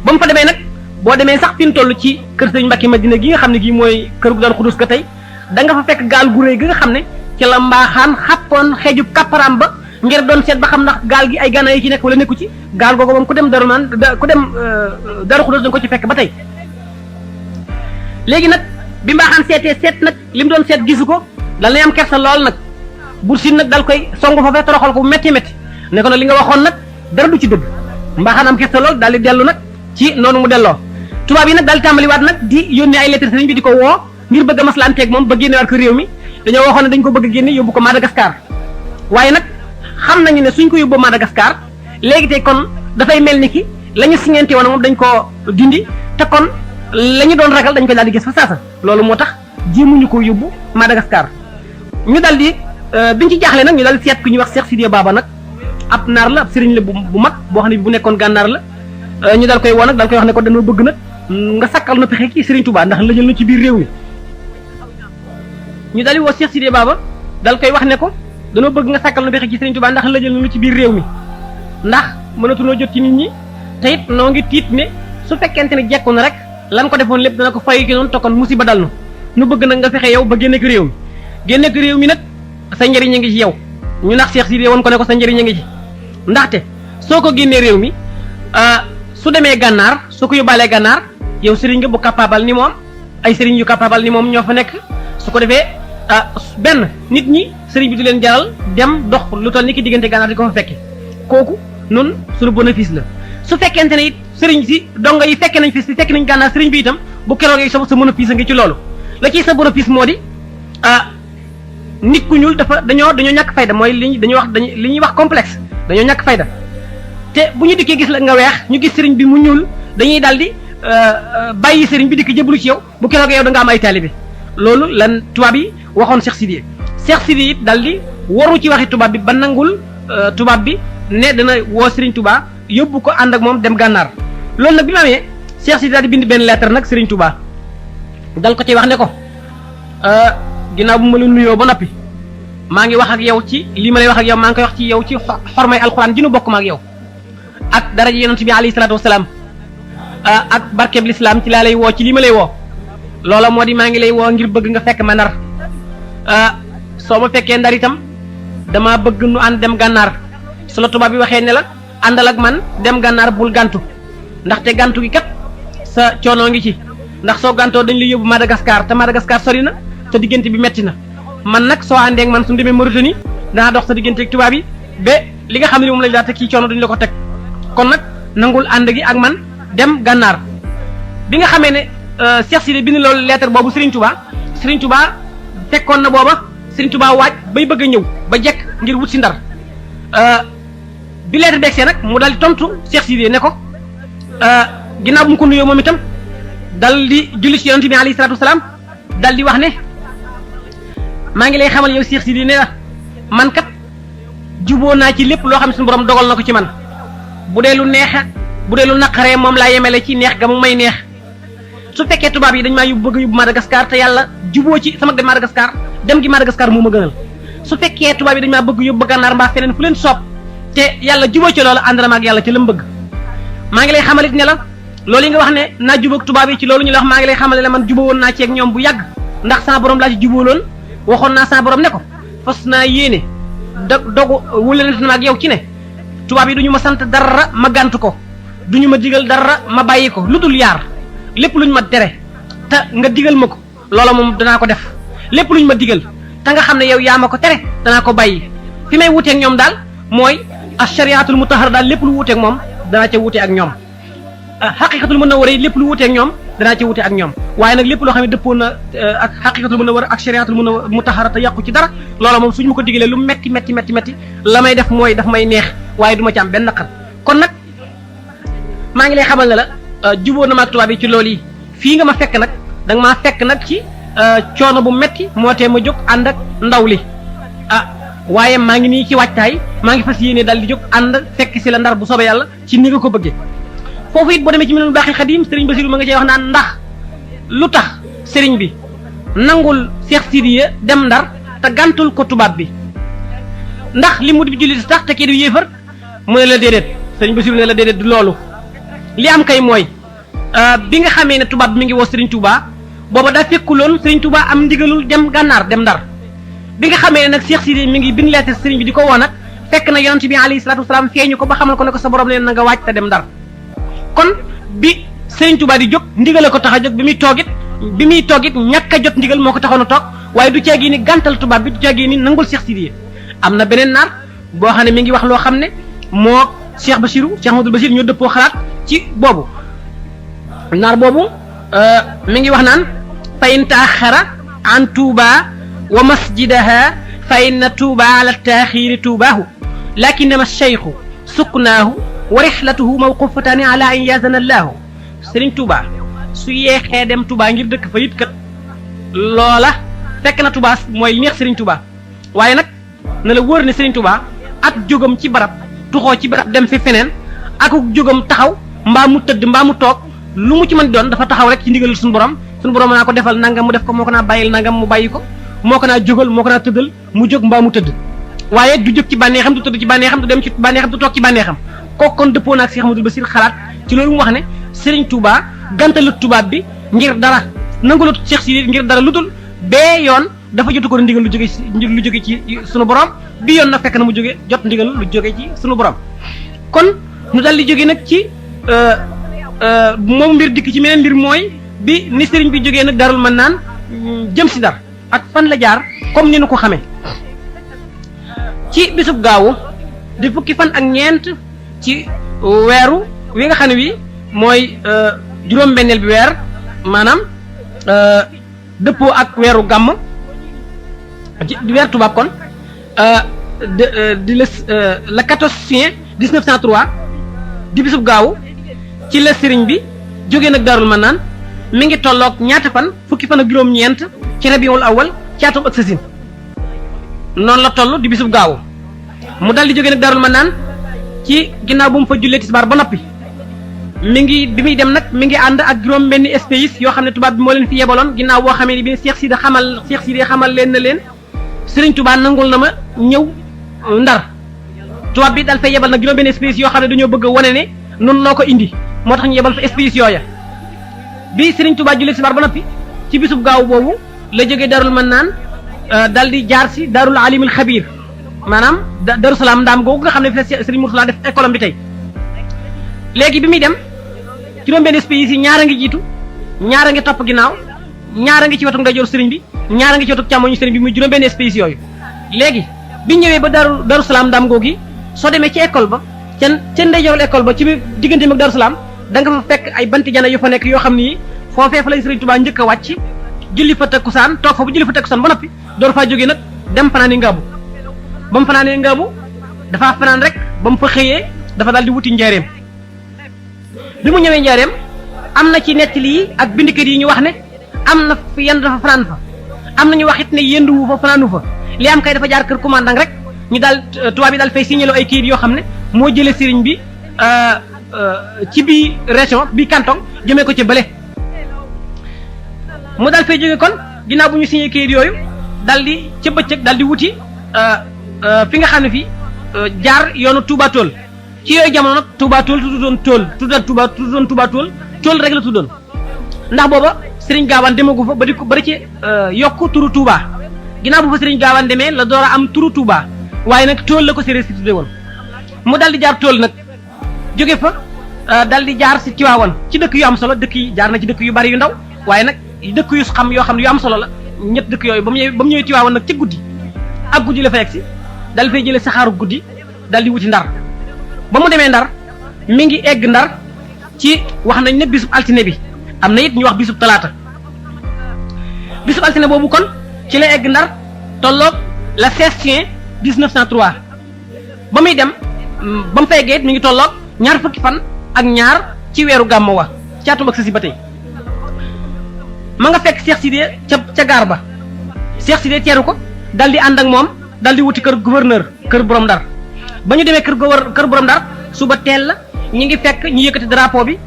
ba mu fa demee nag boo demee sax fi mu toll ci kër Sëriñ Mbàkke Madina gi nga xam ne gii mooy kër gu daan xudus ka tey da nga fa fekk gaal gu réy gi nga xam ne ci la mbaaxaan xàppoon xeejub kapparaam ba ngir doon seet ba xam ndax gaal gi ay gànnaay yi ci nekk wala nekku ci gaal googu moom ku dem Darul Manaan ku dem Darul Xudus da nga ko ci fekk ba tey léegi nag bi mbaaxaan seet nag li mu doon seet gisu ko dal nay am kersa lool nag Buur Siin nag dal koy song foofee toroxal ko bu métti ne ko nag li nga waxoon nag dara du ci dëgg mbaaxaan am kersa lool daal di dellu nag ci noonu mu delloo tubaab yi nag daal di tàmbaliwaat nag di yónnee ay lettre sëriñ bi di ko woo ngir bëgg a maslaanteeg moom ba génnewaat ko réew mi dañoo waxoon ne dañ ko bëgg a génne yóbbu ko Madagascar waaye nag xam nañu ne suñ ko yóbboo Madagascar léegi tey kon dafay mel ni ki la ñu signante woon moom dañ koo dindi te kon la ñu doon ragal dañ ko daal di gis fa saasa loolu moo tax jéemuñu ko yóbbu Madagascar ñu dal di biñ ci jaaxle nag ñu dal seet ku ñuy wax Cheikh Sidiya Baba nag ab naar la ab sëriñ la bu mag boo xam ne bu nekkoon gànnaar la ñu dal koy woo nag dal koy wax ne ko dañoo bëgg nag nga sakkal na pexe ci Serigne Touba ndax la jël na ci biir réew mi ñu dal di woo Cheikh Sidiya Baba dal koy wax ne ko dañoo bëgg nga sakkal na pexe ci Serigne Touba ndax la jël na ci biir réew mi ndax mënatunoo jot ci nit ñi te it noo ngi tiit ne su fekkente ne jekku na rek lan ko defoon lépp dana ko fay ki noonu tokkoon musiba dal nu bëgg nag nga fexe yow ba génne ko réew mi génne ko réew mi nag sa njëriñ a ngi ci yow ñu nax Cheikh Sidiya woon ko ne ko sa njëriñ a ngi ci ndaxte soo ko génnee réew mi su demee gànnaar soo ko yóbbaalee gànnaar yow sëriñ nga bu capable ni moom ay sëriñ yu capable ni moom ñoo fa nekk su ko defee benn nit ñi sëriñ bi du leen jaral dem dox lu toll ni ki diggante gànnaar di ko fa fekke kooku nun suñu bénéfice la su fekkente ne it sëriñ si dongo yi fekke nañ fi si fekk nañ gànnaar sëriñ bi itam bu keroog yi sa bénéfice nga ci loolu la ciy sa bénéfice moo di nit ku ñuul dañoo ñàkk fayda mooy li ñuy wax complexe dañoo ñàkk fayda te bu ñu dikkee gis la nga weex ñu gis sëriñ bi mu ñuul dañuy daal di bàyyi sëriñ bi dikk jëblu ci yow bu keroog yow da nga am ay taalibe loolu lan tubaab yi waxoon Cheikh Sidiya it daal di waru ci waxi tubaab bi ba nangul tubaab bi ne dana woo sëriñ Touba yóbbu ko ànd ak moom dem gànnaar loolu nag bi ma amee Cheikh Sidiya daal di bind benn lettre nag sëriñ Touba dal ko ci wax ne ko ginnaaw bu ma la nuyoo ba noppi maa ngi wax ak yow ci li ma lay wax ak yow maa ngi koy wax ci yow ci xormay alxuraan ji nu bokk ma ak yow ak daraja yonent bi alayhi salaatu wasalaam ak barkeb lislaam ci laa lay woo ci li ma lay woo loola moo di maa ngi lay woo ngir bëgg nga fekk ma Ndar soo ma fekkee Ndar itam dama bëgg nu ànd dem gànnaar su la tubaab bi waxee ne la àndal ak man dem gànnaar bul gàntu ndaxte gàntu gi kat sa coono ngi ci ndax soo gàntoo dañ lay yóbbu Madagascar te Madagascar sori na te diggante bi metti na man nag soo àndee ak man su demee Mauritanie danaa dox sa digganteeg tubaab yi ba li nga xam ne moom lañ daa teg ci coono duñ la ko teg kon nag nangul ànd gi ak man dem gànnaar bi nga xamee ne Cheikh Sidi bind loolu lettre boobu Serigne Touba fekkoon na booba Serigne Touba waaj bay bëgg a ñëw ba jekk ngir wut si Ndar bi lettre beeg see nag mu daal di tontu Cheikh Sidi ne ko ginnaaw bu mu ko nuyoo moom itam dal di julli ci yonent bi alayhi salaatu wasalaam dal di wax ne maa ngi lay xamal yow Cheikh Sidi ne la man kat juboo naa ci lépp loo xam ne suñu borom dogal na ko ci man bu dee lu neex bu dee lu naqaree moom laa yemele ci neex ga mu may neex su fekkee tubaab yi dañ maa bëgg a yóbbu Madagascar te yàlla juboo ci sama dem Madagascar dem gi Madagascar moo ma gënal su fekkee tubaab yi dañ maa bëgg yóbbu Gànnaar mbaa feneen fu leen soob te yàlla juboo ci loolu ànd na ma ak yàlla ci la mu bëgg maa ngi lay xamalit ne la loolu yi nga wax ne naa jubóog tubaab yi ci loolu ñu la wax maa ngi lay xamal ne la man jubóo woon naa ci ak ñoom bu yàgg ndax sama borom laa ci jubóoloon waxoon naa sama borom ne ko fas naa yéene dogu wulante na ak yow ci ne tubaab yi duñu ma sant dara ma gànt ko duñu ma digal dara ma bàyyi ko lu dul yaar lépp luñ ma tere te nga digal ma ko loola moom danaa ko def lépp luñ ma digal te nga xam ne yow yaa ma ko tere danaa ko bàyyi fi may wuteeg ñoom daal mooy ashariatul mutahhar daal lépp lu wuteeg moom danaa ca wute ak ñoom xaqiqatul munawwara lépp lu wuteeg ñoom danaa ca wute ak ñoom waaye nag lépp loo xam ne dëppoo na ak xaqiqatul munawwara ak shariatul mutahhara te yàqu ci dara loola moom suñu ma ko digalee lu metti la may def mooy daf may neex waaye du ma ci am benn naqar kon nag maa ngi lay xamal ne la jubóo na ma ak tubaab yi ci loolu yi fii nga ma fekk nag da nga maa fekk nag ci coono bu metti moo tee ma jóg ànd ak ndaw li waaye maa ngi nii ci waajtaay maa ngi fas yéene daal di jóg ànd fekk si la Ndar bu soobee yàlla ci ni nga ko bëggee foofu it boo demee ci Minanul Baaxil Xadiim Serigne Bassirou ma nga cee wax naan ndax lu tax Serigne bi nangul Cheikh Sidiya dem Ndar te gàntul ko tubaab bi ndax li mu di jullit tax te kii du yéefar mu ne la déedéet Serigne Bassirou ne la déedéet du loolu li am kay mooy bi nga xamee ne tubaab bi mi ngi woo Serigne Touba booba daa fekkuloon Serigne Touba am ndigalul dem gànnaar dem Ndar bi nga xamee ne nag Cheikh Sidiya mi ngi bind lettre Serigne bi di ko woo nag fekk na yonent bi alayhi salaatu wasalaam feeñu ko ba xamal ko ne ko sa borom leen na nga waaj te dem Ndar kon bi Serigne Touba di jóg ndigal ko tax a jóg bi muy toogit ñàkk a jot ndigal moo ko taxoon a toog waaye du ceegi ni gàntal tubaab bi du ceegi ni nangul Cheikh Sidiya am na beneen naar boo xam ne mi ngi wax loo xam ne moo Cheikh Ahmadou Bachir ñoo dëppoo xalaat ci boobu naar boobu mi ngi wax naan fa in taaxara an Touba wa masjidaha fa inna Touba ala taaxiri Toubaahu lakinnama cheikhu suknaahu wa rixlatuhu mawqufataani ala an yazana allaahu Serigne Touba su yeexee dem Touba ngir dëkk fa it kat loola fekk na Touba mooy neex Serigne Touba waaye nag na la wóor ne Serigne Touba ak jógam ci barab tuxoo ci barab dem fi feneen ak jógam taxaw mbaa mu tëdd mbaa mu toog lu mu ci mën doon dafa taxaw rek ci ndigalul suñu borom naa ko defal nangam mu def ko moo ko naa bàyyil nangam mu bàyyi ko moo ko naa jógal moo ko naa tëddal mu jóg mbaa mu tëdd waaye du jóg ci bànneexam du tëdd ci bànneexam du dem ci bànneexam du toog ci bànneexam kooku kon dëppoo naag Cheikh Ahmadou Bassir xalaat ci loolu mu wax ne Serigne Touba gantalut tubaab bi ngir dara nangulut Cheikh Sidiya ngir dara lu dul bee yoon dafa jotu ko ndigal lu jóge ci sunu borom bi yoon nag fekk na mu jóge jot ndigal lu jóge ci sunu borom kon ñu dal di jóge nag ci moom mbir dikk ci meneen mbir mooy bi ni Serigne bi jógee nag Daarul Mannaan jëm si Ndar ak fan la jaar comme ni nu ko xamee ci bisub gaawu di fukki fan ak ñeent ci weeru wi nga xam ne wi mooy juróom-benneel bi weer maanaam dëppoo ak weeru gàmm di weer tubaab kon di le 14 juin 1903 di bisub gaawu ci la Serigne bi jógee nag Daarul Mannaan mi ngi tolloog ñaata fan fukki fan ak juróom-ñeent ci rabiul awal ci atum ak sasin noonu la toll di bisub gaawu mu dal di jógee nag Daarul Mannaan ci ginnaaw bu mu fa jullee tisbaar ba noppi mi ngi bi muy dem nag mi ngi ànd ak juróom benn espèces yoo xam ne tubaab bi moo leen fi yebaloon ginnaaw boo xamee ni bi Cheikh Sidiya xamal leen na leen Serigne Touba nangul na ma ñëw Ndar tubaab bi dal fay yebal nag juróom benn espèces yoo xam ne dañoo bëgg a wane ne noonu noo ko indi moo tax ñu yebal fa espèces yooya bi Serigne Touba jullee tisbaar ba noppi ci bisub gaaw boobu la jógee Daarul Mannaan dal di jaar si Daarul Alimul Xabiir maanaam Daaru Salaam ndaam googu nga xam ne fi Serigne Mourtala def école am bi tey léegi bi muy dem juróom benn espèces yi ñaara ngi jiitu ñaara ngi topp ginnaaw ñaara ngi ci wetu ndeyjoor Serigne bi ñaara ngi ci wetu càmmoñu Serigne bi muy juróom benn espèces yooyu léegi bi ñëwee ba Daaru Salaam Ndaam googi soo demee ci école ba ca ndeyjoorul école ba ci digganteem ak Daaru Salaam da nga fa fekk ay banti jana yu fa nekk yoo xam ni foofee fa lay Sëriñ Tuubaa njëkk a wàcc julli fa takkusaan toog fa bu julli fa takkusaan ba noppi door faa jógee nag dem fanaani Ngaabu ba mu fanaanee Ngaabu dafa fanaan rek ba mu fa xëyee dafa daal di wuti njaareem bi mu ñëwee njaareem am na ci nettali yi ak bindikat yi ñu wax ne am na fi yenn dafa fanaan fa am na ñu wax it ne yenduwu fa fanaanu fa li am kay dafa jaar kër commandant rek ñu daal tubaab bi daal fay signaloo ay kayit yoo xam ne moo jëlee sëriñ bi ci bii région bii canton jëmee ko ci bële mu daal fay jóge kon ginnaaw bu ñu signé kayit yooyu daal di ca bëccëg daal di wuti fi nga xam ne fii jaar yoonu Touba Tool ci yooyu jamono nag Touba Tool tuddoon Touba Tool rek la tuddoon ndax booba Serigne Gaawaan demagu fa ba di ko bari ci yokku turu Touba ginnaaw bu fa Serigne Gaawaan demee la door a am turu Touba waaye nag Tool la ko séeréer si tudde woon mu daal di jaar Tool nag jóge fa daal di jaar si Tiwaawan ci dëkk yu am solo dëkk yi jaar na ci dëkk yu bari yu ndaw waaye nag dëkk yu xam yoo xam ne yu am solo la ñett dëkk yooyu ba mu ñëwee Tiwaawan nag ci guddi ak guddi la fa yegg si daal fay jëlee saxaaru guddi daal di wuti Ndar ba mu demee Ndar mi ngi egg Ndar ci wax nañ ne bisub altine bi am na it ñu wax bisub talaata bisub altine boobu kon ci la egg Ndar tolloog la 16 juin 1903 ba muy dem ba mu fa eggee it mi ngi tolloog ñaar fukki fan ak ñaar ci weeru gàmmu wa ci atum ak si ba tey ma nga fekk Cheikh Sidé ca gaar ba Cheikh Sidé teeru ko dal di ànd ak moom dal di wuti kër gouverneur kër borom Ndar ba ñu demee kër borom Ndar suba teel la ñu ngi fekk ñu yëkkati drapeau bi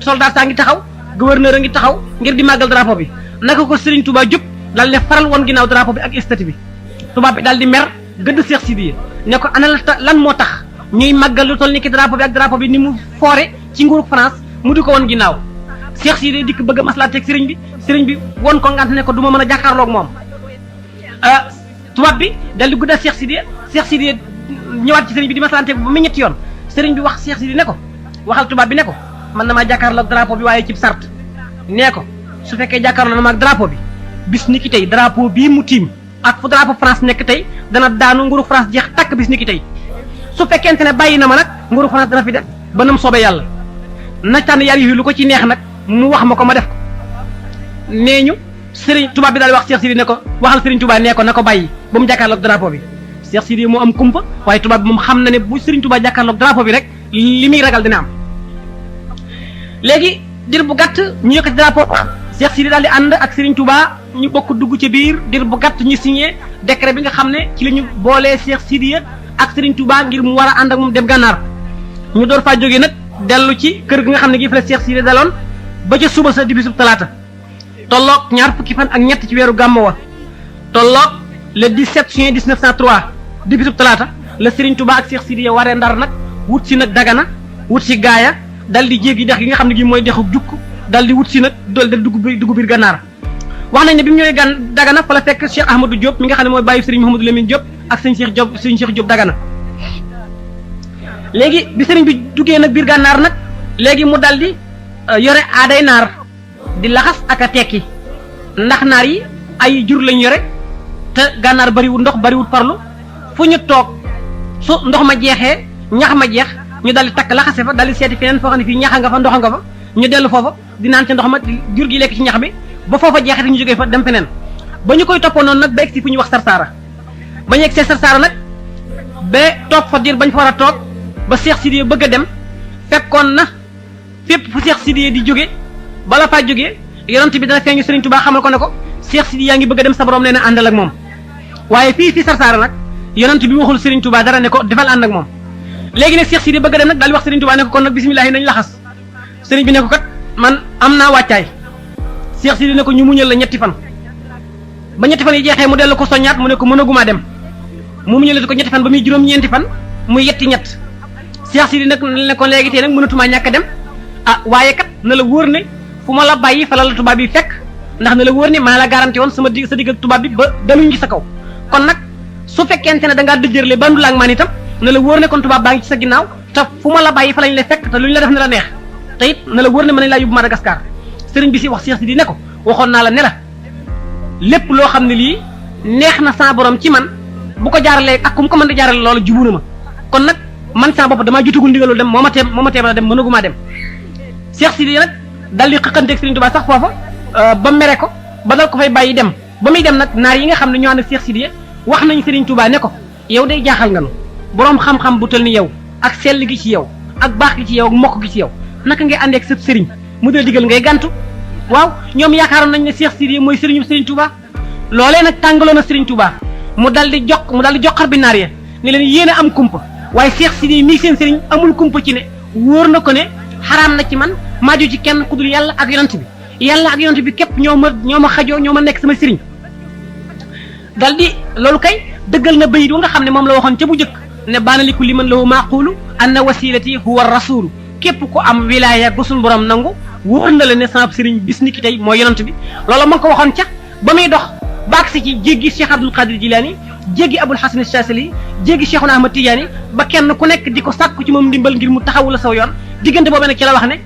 soldat saa ngi taxaw gouverneur a ngi taxaw ngir di màggal drapeau bi naka ko Serigne Touba jub dal ne faral woon ginnaaw drapeau bi ak statue bi tubaab bi dal di mer gëdd Cheikh Sidé ne ko ana lan moo tax ñuy màggal lu toll ni ki drapeau bi ak drapeau bi ni mu foore ci nguurug France mu di ko woon ginnaaw Cheikh Sidé dikk bëgg a maslaateeg sëriñ bi won ko ngant ne ko du ma mën a jàkkaarloog moom tubaab bi dal di guddal Cheikh Sidé ñëwaat ci sëriñ bi di maslaateeg ba mu ñetti yoon sëriñ bi wax Cheikh Sidé ne ko waxal tubaab bi ne ko man na maa jàkkaarloog drapeau bi waaye ci sart nee ko su fekkee jàkkaarloo na ma ak drapeau bi bis ni ki tey drapeau bii mu tiim ak fu drapeau France nekk tey dana daanu nguuru France jeex takk bis ni ki tey su fekkente ne bàyyi na ma nag nguuru France dana fi def ba nam soobee yàlla na tànn yar yi lu ko ci neex nag mu wax ma ko ma def ko nee ñu sëriñ tubaab bi daal di wax Cheikh Sidé ne ko waxal sëriñ Touba nee ko na ko bàyyi ba mu jàkkaarloog drapeau bi Cheikh Sidé moo am kumpa waaye tubaab bi moom xam na ne bu sëriñ Touba jàkkaarloog drapeau bi rek li muy ragal dina am léegi dir bu gàtt ñu yëkkati drapeau Cheikh Sidé daal di ànd ak sëriñ Touba ñu bokk dugg ci biir dir bu gàtt ñu signé décret bi nga xam ne ci la ñu boolee Cheikh Sidé ak sëriñ Touba ngir mu war a ànd ak moom dem gànnaar ñu door faa jógee nag dellu ci kër gi nga xam ne gi fa la Cheikh Sidé daloon ba ca suba sa di bisub talaata tolloog ñaar fukki fan ak ñett ci weeru gàmmu wa tolloog le 17 juin 1903 di bisub talaata la Serigne Touba ak Cheikh Sidé waree Ndar nag wut si nag Dagana wut si Gaaya dal di jéggi dex gi nga xam ne gi mooy dexu jukk dal di wut si nag dool dal dugg biir gànnaar wax nañ ne bi mu ñëwee Dagana fa la fekk Cheikh Ahmadou Diop mi nga xam ne mooy bàyyi Serigne Mouhamadou Lamine Diop ak sëñ Cheikh Diop Dagana léegi bi Serigne bi duggee nag biir gànnaar nag léegi mu dal di yore aaday naar di laxas ak a tekki ndax naar yi ay jur lañ yore te gànnaar bariwul ndox bariwul parlu fu ñu toog su ndox ma jeexee ñax ma jeex ñu dal di takk laxase fa dal di seeti feneen foo xam ne fii ñaxa nga fa ndox nga fa ñu dellu foofa di naan ci ndox ma jur gi lekk ci ñax bi ba foofa jeexee ñu jógee fa dem feneen ba ñu koy toppoo noonu nag ba egsi fu ñuy wax Sarsara ba ñu egsee Sarsara nag ba toog fa diir bañ fa war a toog ba Cheikh Sidé bëgg a dem fekkoon na fépp fu Cheikh Sidé di jóge bala faa jógee yonent bi dana feeñu Serigne Touba xamal ko ne ko Cheikh Sidé yaa ngi bëgg a dem sa borom nee na àndal ak moom waaye fii Sarsara nag yonent bi waxul Serigne Touba dara ne ko defal ànd ak moom léegi nag Cheikh Sidé bëgg a dem nag daal di wax Serigne Touba ne ko kon nag bisimilah nañ laxas Serigne bi ne ko kat man am naa wàccaay Cheikh Sidé ne ko ñu muñal la ñetti fan ba ñetti fan yi jeexee mu dellu ko soññaat mu ne ko mënagumaa dem mu muñal ko ñetti fan ba muy juróom-ñeenti fan muy yetti ñett Cheikh Sidé nag ne ko léegi tey nag mënatumaa ñàkk a dem waaye kat na la wóor ne fu ma la bàyyi fa la tubaab bi fekk ndax na la wóor ne maa la garanti woon sa digg ak tubaab bi ba daluñ ci sa kaw kon nag su fekkente ne da ngaa dëjërle ba ndula ak man itam na la wóor ne kon tubaab baa ngi ci sa ginnaaw te fu ma la bàyyi fa lañ lay fekk te luñ la def ne la neex te it na la wóor ne mën nañ laa yóbbu Madagascar sëriñ bi si wax Cheikh Sidé ne ko waxoon naa la ne la lépp loo xam ne lii neex na sa borom ci man bu ko jaaralee ak ku mu ko mën di jaarale loolu jubu na ma kon nag man saa bopp damaa jutagul ndigalul dem moo ma tee mën a dem mënagumaa dem Cheikh Sidiya nag dal di xëqanteeg Serigne Touba sax foofa ba mere ko ba dal ko fay bàyyi dem ba muy dem nag naar yi nga xam ne ñoo ànd ak Cheikh Sidiya wax nañu Serigne Touba ne ko yow day jaaxal nga nu boroom xam-xam bu tal ni yow ak sell gi ci yow ak baax gi ci yow ak mokk gi ci yow naka ngay àndee ak sëb sëriñ mu dee digal ngay gàntu waaw ñoom yaakaaroon nañ ne Cheikh Sidiya mooy sëriñu Serigne Touba loolee nag tàngaloon na Serigne Touba mu dal di joxar bi naar ya ne leen yéen a am kumpa waaye Cheikh Sidiya mii seen sëriñ amul kumpa ci ne wóor na ko ne xaraam na ci man maaju ci kenn ku dul yàlla ak yonent bi yàlla ak yonent bi képp ñoo ma xajoo ñoo ma nekk sama sëriñ dal di loolu kay dëggal na bayit wa nga xam ne moom la waxoon ca bu njëkk ne baana li kulli man lahu maaqulu anna wasilati huwa rasulu képp ku am wilaaya gu suñu borom nangu wóor na la ne sama sëriñ bis ni ki tey mooy yonent bi loolu ma ngi ko waxoon ca ba muy dox baag si ci jéggi Cheikh Abdul Qadir Jilani jéggi Abul Hasan Chasali jéggi Cheikhuna Ahmad Tidiane ba kenn ku nekk di ko sàkku ci moom ndimbal ngir mu taxawu la saw yoon diggante boobu nag ci la wax ne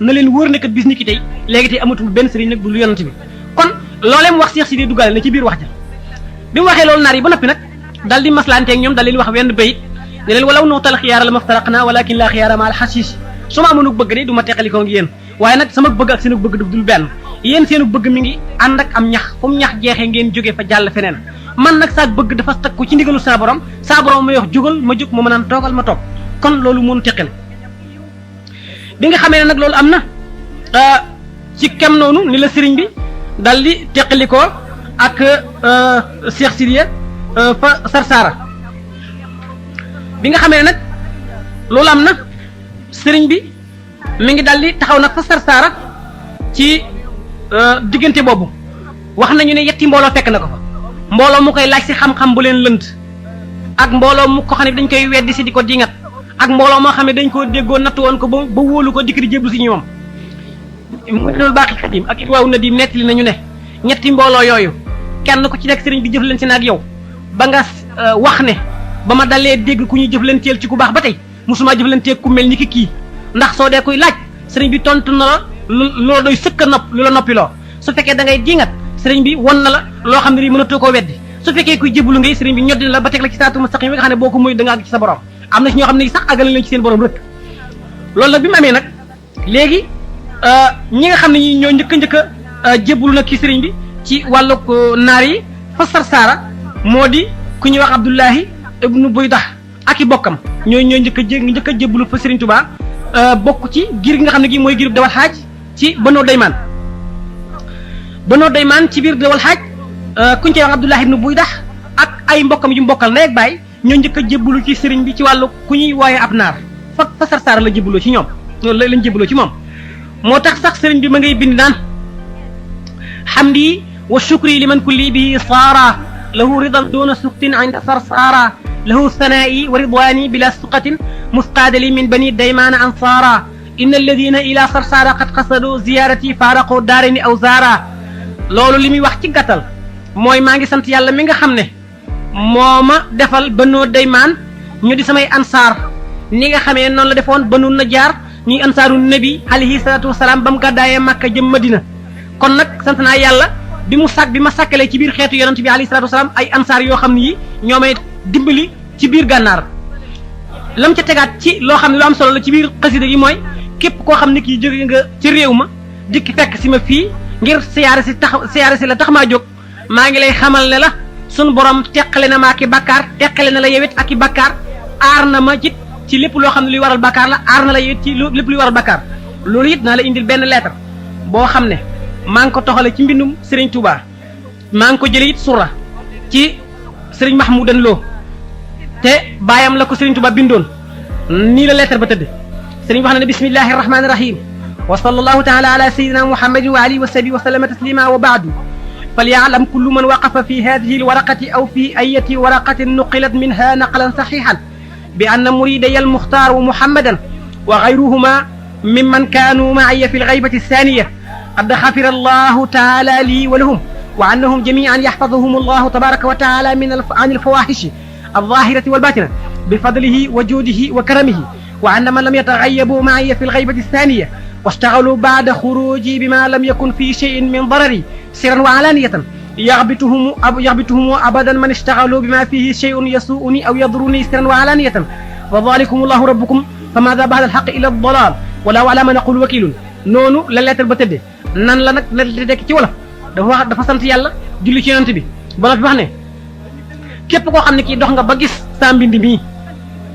na leen wóor ne kat bis ni ki tey léegi tey amatul benn sëriñ nag du lu yonent bi kon loolee mu wax Cheikh Sidiya duggaale na ci biir wax ja bi mu waxee loolu naar yi ba noppi nag dal di maslanteeg ñoom dal leen wax wenn bayit ne leen walaw nuutal xiyaara la maftaraqna walakin laa xiyaara ma al xasiis su ma amoon bëgg de du ma teqalikoo ngi yéen waaye nag sama bëgg ak seen bëgg dul benn yéen seenu bëgg mi ngi ànd ak am ñax fu mu ñax jeexee ngeen jógee fa jàll feneen man nag saa bëgg dafa takku ci ndigalu saa borom may wax jógal ma jóg ma naan toogal ma toog kon loolu mënu teqale bi nga xamee ne nag loolu am na ci kem noonu ni la sëriñ bi dal di teqalikoo ak Cheikh Sidiya fa Sarsara bi nga xamee ne nag loolu am na sëriñ bi mi ngi dal di taxaw nag fa Sarsara ci diggante boobu wax nañu ne yetti mbooloo fekk na ko fa mbooloo mu koy laaj si xam-xam bu leen lënt ak mbooloo mu ko xam ne dañ koy weddi si di ko dingat ak mbooloo moo xam ne dañ koo déggoo nattu woon ko ba wóolu ko dikk di jéblu si ñoom mu loolu baaxi xadim ak waaw na di nettali nañu ne ñetti mbooloo yooyu kenn ku ci nekk sëriñ bi jëflante na ak yow ba nga wax ne ba ma dalee dégg ku ñuy jëflanteel ci ku baax ba tey musuma jëflanteel ku mel ni ki kii ndax soo dee koy laaj sëriñ bi tontu na la loo doy sëkk nopp lu la noppi loo su fekkee da ngay dingat sëriñ bi won na la loo xam ne nii mënatoo koo weddi su fekkee kuy jébbalu ngay sëriñ bi ñoddi na la ba teg la ci siraatul mustaqim bi nga xam ne boo ko muy da nga àgg ci sa borom am na ci ñoo xam ne sax àggale leen ci seen borom rek loolu nag bi mu amee nag léegi ñi nga xam ne ñi ñoo njëkk a jébbalu nag ci sëriñ bi ci wàllu naar yi fa Sarsara moo di ku ñuy wax Abdullahi ibnu Buydah ak i bokkam ñoo njëkk a jébbalu fa sëriñ Touba bokk ci giir gi nga xam ne gi mooy giirub dawal xaaj ci Banu Daymaan ci biir dawal xaaj kuñ cee wax Abdullahi ibnu Buydah ak ay mbokkam yu mbokkal ndey ak baay ñoo njëkk a jébbalu ci sëriñ bi ci wàllu ku ñuy wooye ab naar fa Sarsara la jébbaloo ci ñoom loolu lañ jébbaloo ci moom moo tax sax sëriñ bi ma ngay bind naan hamdi wa shukri liman kulli bihi saara lahu ridan duna suqtin inda Sarsara lahu sanaa'i wa ridwaani bila suqatin musqaadali min bani daymaana ansaara inna alladina ila Sarsara qad qasadu ziyarati faaraqu daarini aw zaara loolu li muy wax ci gàttal mooy maa ngi sant yàlla mi nga xam ne moo ma defal Banu Daymaan ñu di samay ansaar ni nga xamee noonu la defoon Banu Najjaar ñuy ansaaru nabi alayhi salaatu wasalaam ba mu gàddaayee Makka jëm Madina kon nag sant naa yàlla bi ma sàkkalee ci biir xeetu yonent bi alayhi salaatu wasalaam ay ansaar yoo xam ne yi ñoo may dimbali ci biir gànnaar lam ca tegaat ci loo xam ne lu am solo la ci biir xasida gi mooy képp koo xam ne kii jóge nga ci réew ma dikki fekk si ma fii ngir siyaare si la tax maa jóg maa ngi lay xamal ne la sunu borom teqale na ma ak i bakkaar teqale na la yewit ak i bakkaar aar na ma it ci lépp loo xam ne luy waral bakkaar la aar na la yewit ci lépp luy waral bakkaar loolu it naa la indil benn lettre boo xam ne maa ngi ko toxale ci mbindum Serigne Touba maa ngi ko jële it sura ci Serigne Mahmoudan Lo te baayam la ko Serigne Touba bindoon nii la lettre ba tëdd Serigne wax na ne bismillahi rahmani rahim wa sallallahu taala ala sayyidina muhammadin wa alihi wa sahbihi wa sallama taslima wa baadu فليعلم كل من وقف في هذه الورقة أو في أي ورقة نقلت منها نقلا صحيحا بأن مريدي المختار محمدا وغيرهما ممن كانوا معي في الغيبة الثانية قد غفر الله تعالى لي ولهم وأنهم جميعا يحفظهم الله تبارك وتعالى عن الفواحش الظاهرة والباطنة بفضله وجوده وكرمه وأن من لم يتغيبوا معي في الغيبة الثانية واشتغلوا بعد خروجي بما لم يكن في شيء من ضرري سرا وعلانية yaxbituhumu abadan man istaghalu bima fihi shay'un yasuuni aw yaduruni sirran wa alaniyatan wa dhalikum allahu rabbukum fa madha ba'da al haqqi illa ad-dalal wala ala ma naqulu wakilun noonu la lettre ba tëddee nan la nag la dekk ci wolof dafa sant yàlla julli ci yonent bi ba noppi wax ne képp koo xam ne kii dox nga ba gis sa mbind mii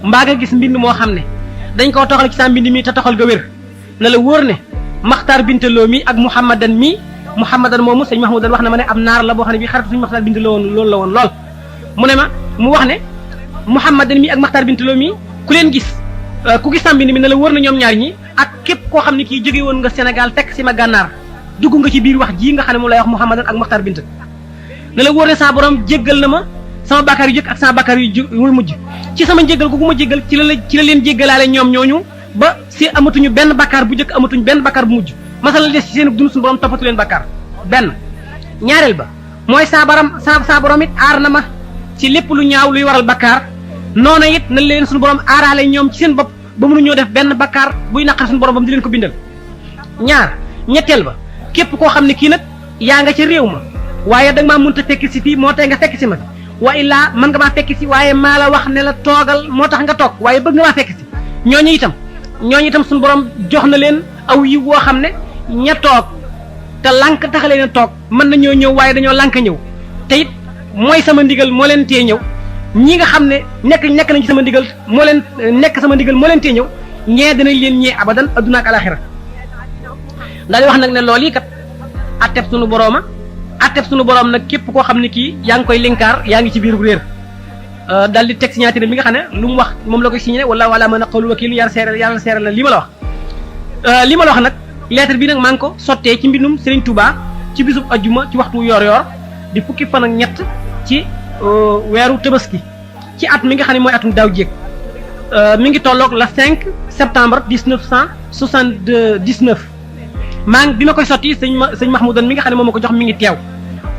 mbaa nga gis mbind moo xam ne dañ koo toxal ci sa mbind mii te toxal ga wér na la wóor ne Maxtaar Bintaloo mi ak Mouhamadan moomu sëñ Mahmoudan wax na ma ne am naar la boo xam ne bii xaritu suñu Maxtaar Bintaloo woon loolu la woon lool mu ne ma mu wax ne Mouhamadan mi ak Maxtaar Bintaloo mi ku leen gis ku gis sa mbind mi na la wóor na ñoom ñaar ñi ak képp koo xam ne kii jóge woon nga Sénégal fekk si ma gànnaar dugg nga ci biir wax ji nga xam ne moom lay wax Mouhamadan ak Maxtaar Bint na la wóor ne sa borom jéggal na ma sama bakkaar yu jëkk ak sama bakkaar yu mujj ci sama njéggal googu ma jéggal ci la leen jéggalaale ñoom ñooñu ba si amatuñu benn bakkaar bu jëkk amatuñu benn bakkaar bu mujj masala des ci seen dund suñu borom toppatu leen bakkaar benn ñaareel ba mooy sa borom it aar na ma ci lépp lu ñaaw luy waral bakkaar noonu it na leen suñu borom aaraale ñoom ci seen bopp ba mënuñoo def benn bakkaar buy naqar suñu borom ba mu di leen ko bindal ñetteel ba képp koo xam ne kii nag yaa nga ca réew ma waaye da nga maa mënta fekk si fii moo tey nga fekk si ma wa illaa mën nga maa fekk si waaye maa la wax ne la toogal moo tax nga toog waaye bëgg nga maa fekk si ñooñu itam suñu borom jox na leen aw yi woo xam ne ña toog te lànk taxalee leen toog mën nañoo ñëw waaye dañoo lànk ñëw te it mooy sama ndigal moo leen tee ñëw ñi nga xam ne nekk nañ ci sama ndigal moo leen tee ñëw ñee dinañ leen ñee abadan adduna ak alaxira daal di wax nag ne loolu yi kat atteb suñu boroom nag képp koo xam ne kii yaa ngi koy linkaar yaa ngi ci biir bu réer daal di teg signature bi nga xam ne lu mu wax moom la koy signé wala wala mën a xawlu wakil yàlla seeral la li ma la wax nag lettre bi nag maa ngi ko sottee ci mbindum Serigne Touba ci bisub ajjuma ci waxtu yor di fukki fan ak ñett ci weeru Tabaski ci at mi nga xam ne mooy atum daaw jéeg mi ngi tolloog la 5 septembre 1979 bi ma koy sotti sëñ Mahmoudan mi nga xam ne moom ma ko jox mi ngi teew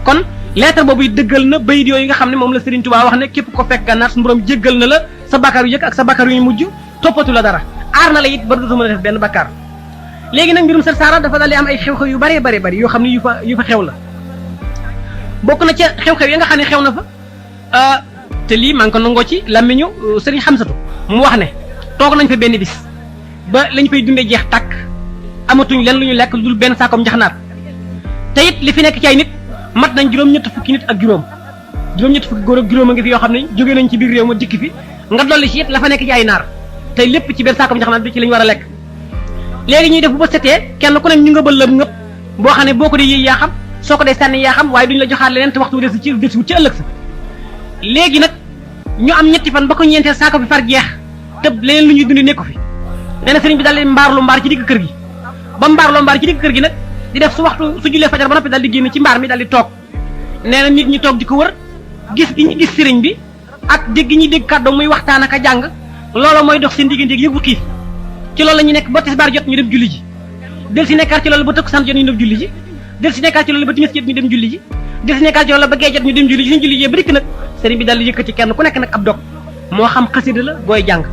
kon lettre boobu dëggal na bayit yooyu nga xam ne moom la Serigne Touba wax ne képp ko fekk gànnaar suñu borom jéggal na la sa bakkaar yu jëkk ak sa bakkaar yu mujj toppatu la dara aar na la it ba dootoo mën a def benn bakkaar léegi nag mbirum Sër Saara dafa daal di am ay xew-xew yu bari yoo xam ne yu fa xew la bokk na ca xew-xew yi nga xam ne xew na fa te lii maa ngi ko nangoo ci làmmiñu Serigne Xamsatu mu wax ne toog nañ fa benn bis ba lañ fay dundee jeex tàkk amatuñ len lu ñu lekk lu dul benn saakom njaxnaat te it li fi nekk ci ay nit mat nañ juróom-ñett fukki nit ak juróom-ñett fukki góor ak juróom a ngi fi yoo xam ne jóge nañ ci biir réew ma dikk fi nga dolli ci it la fa nekk ci ay naar te lépp ci benn saakom njaxnaat bi ci lañ war a lekk léegi ñuy def bu ba setee kenn ku ne ñu nga ba lëb ngëpp boo xam ne boo ko dee yëy yaa xam soo ko dee sànni yaa xam waaye duñ la joxaat leneen te waxtu des ci wut ci ëllëg sa léegi nag ñu am ñetti fan ba ko ñeenteel saako bi far jeex te leneen lu ñuy dundi nekku fi nee na sëriñ bi daal di mbaar ci digg kër gi ba mbaar ci digg kër gi nag di def su jullee fajar ba noppi daal di génn ci mbaar mi daal di toog nee na nit ñi toog di ko wër gis gi ñu gis sëriñ bi ak dégg ñi dégg kàddu muy waxtaan ak a jàng loolu mooy dox seen diggante yëgu xiif ci loolu la ñu nekk ba tisbaar jot ñu dem julli ji del si nekkaat ci loolu ba takkusaan jot ñu dem julli ji del si nekkaat ci loolu ba timis jot ñu dem julli ji del si nekkaat ci loolu ba gee jot ñu dem julli ji suñu julli ji ba dikk nag sëriñ bi daal di yëkkati kenn ku nekk nag ab dog moo xam xasida la booy jàng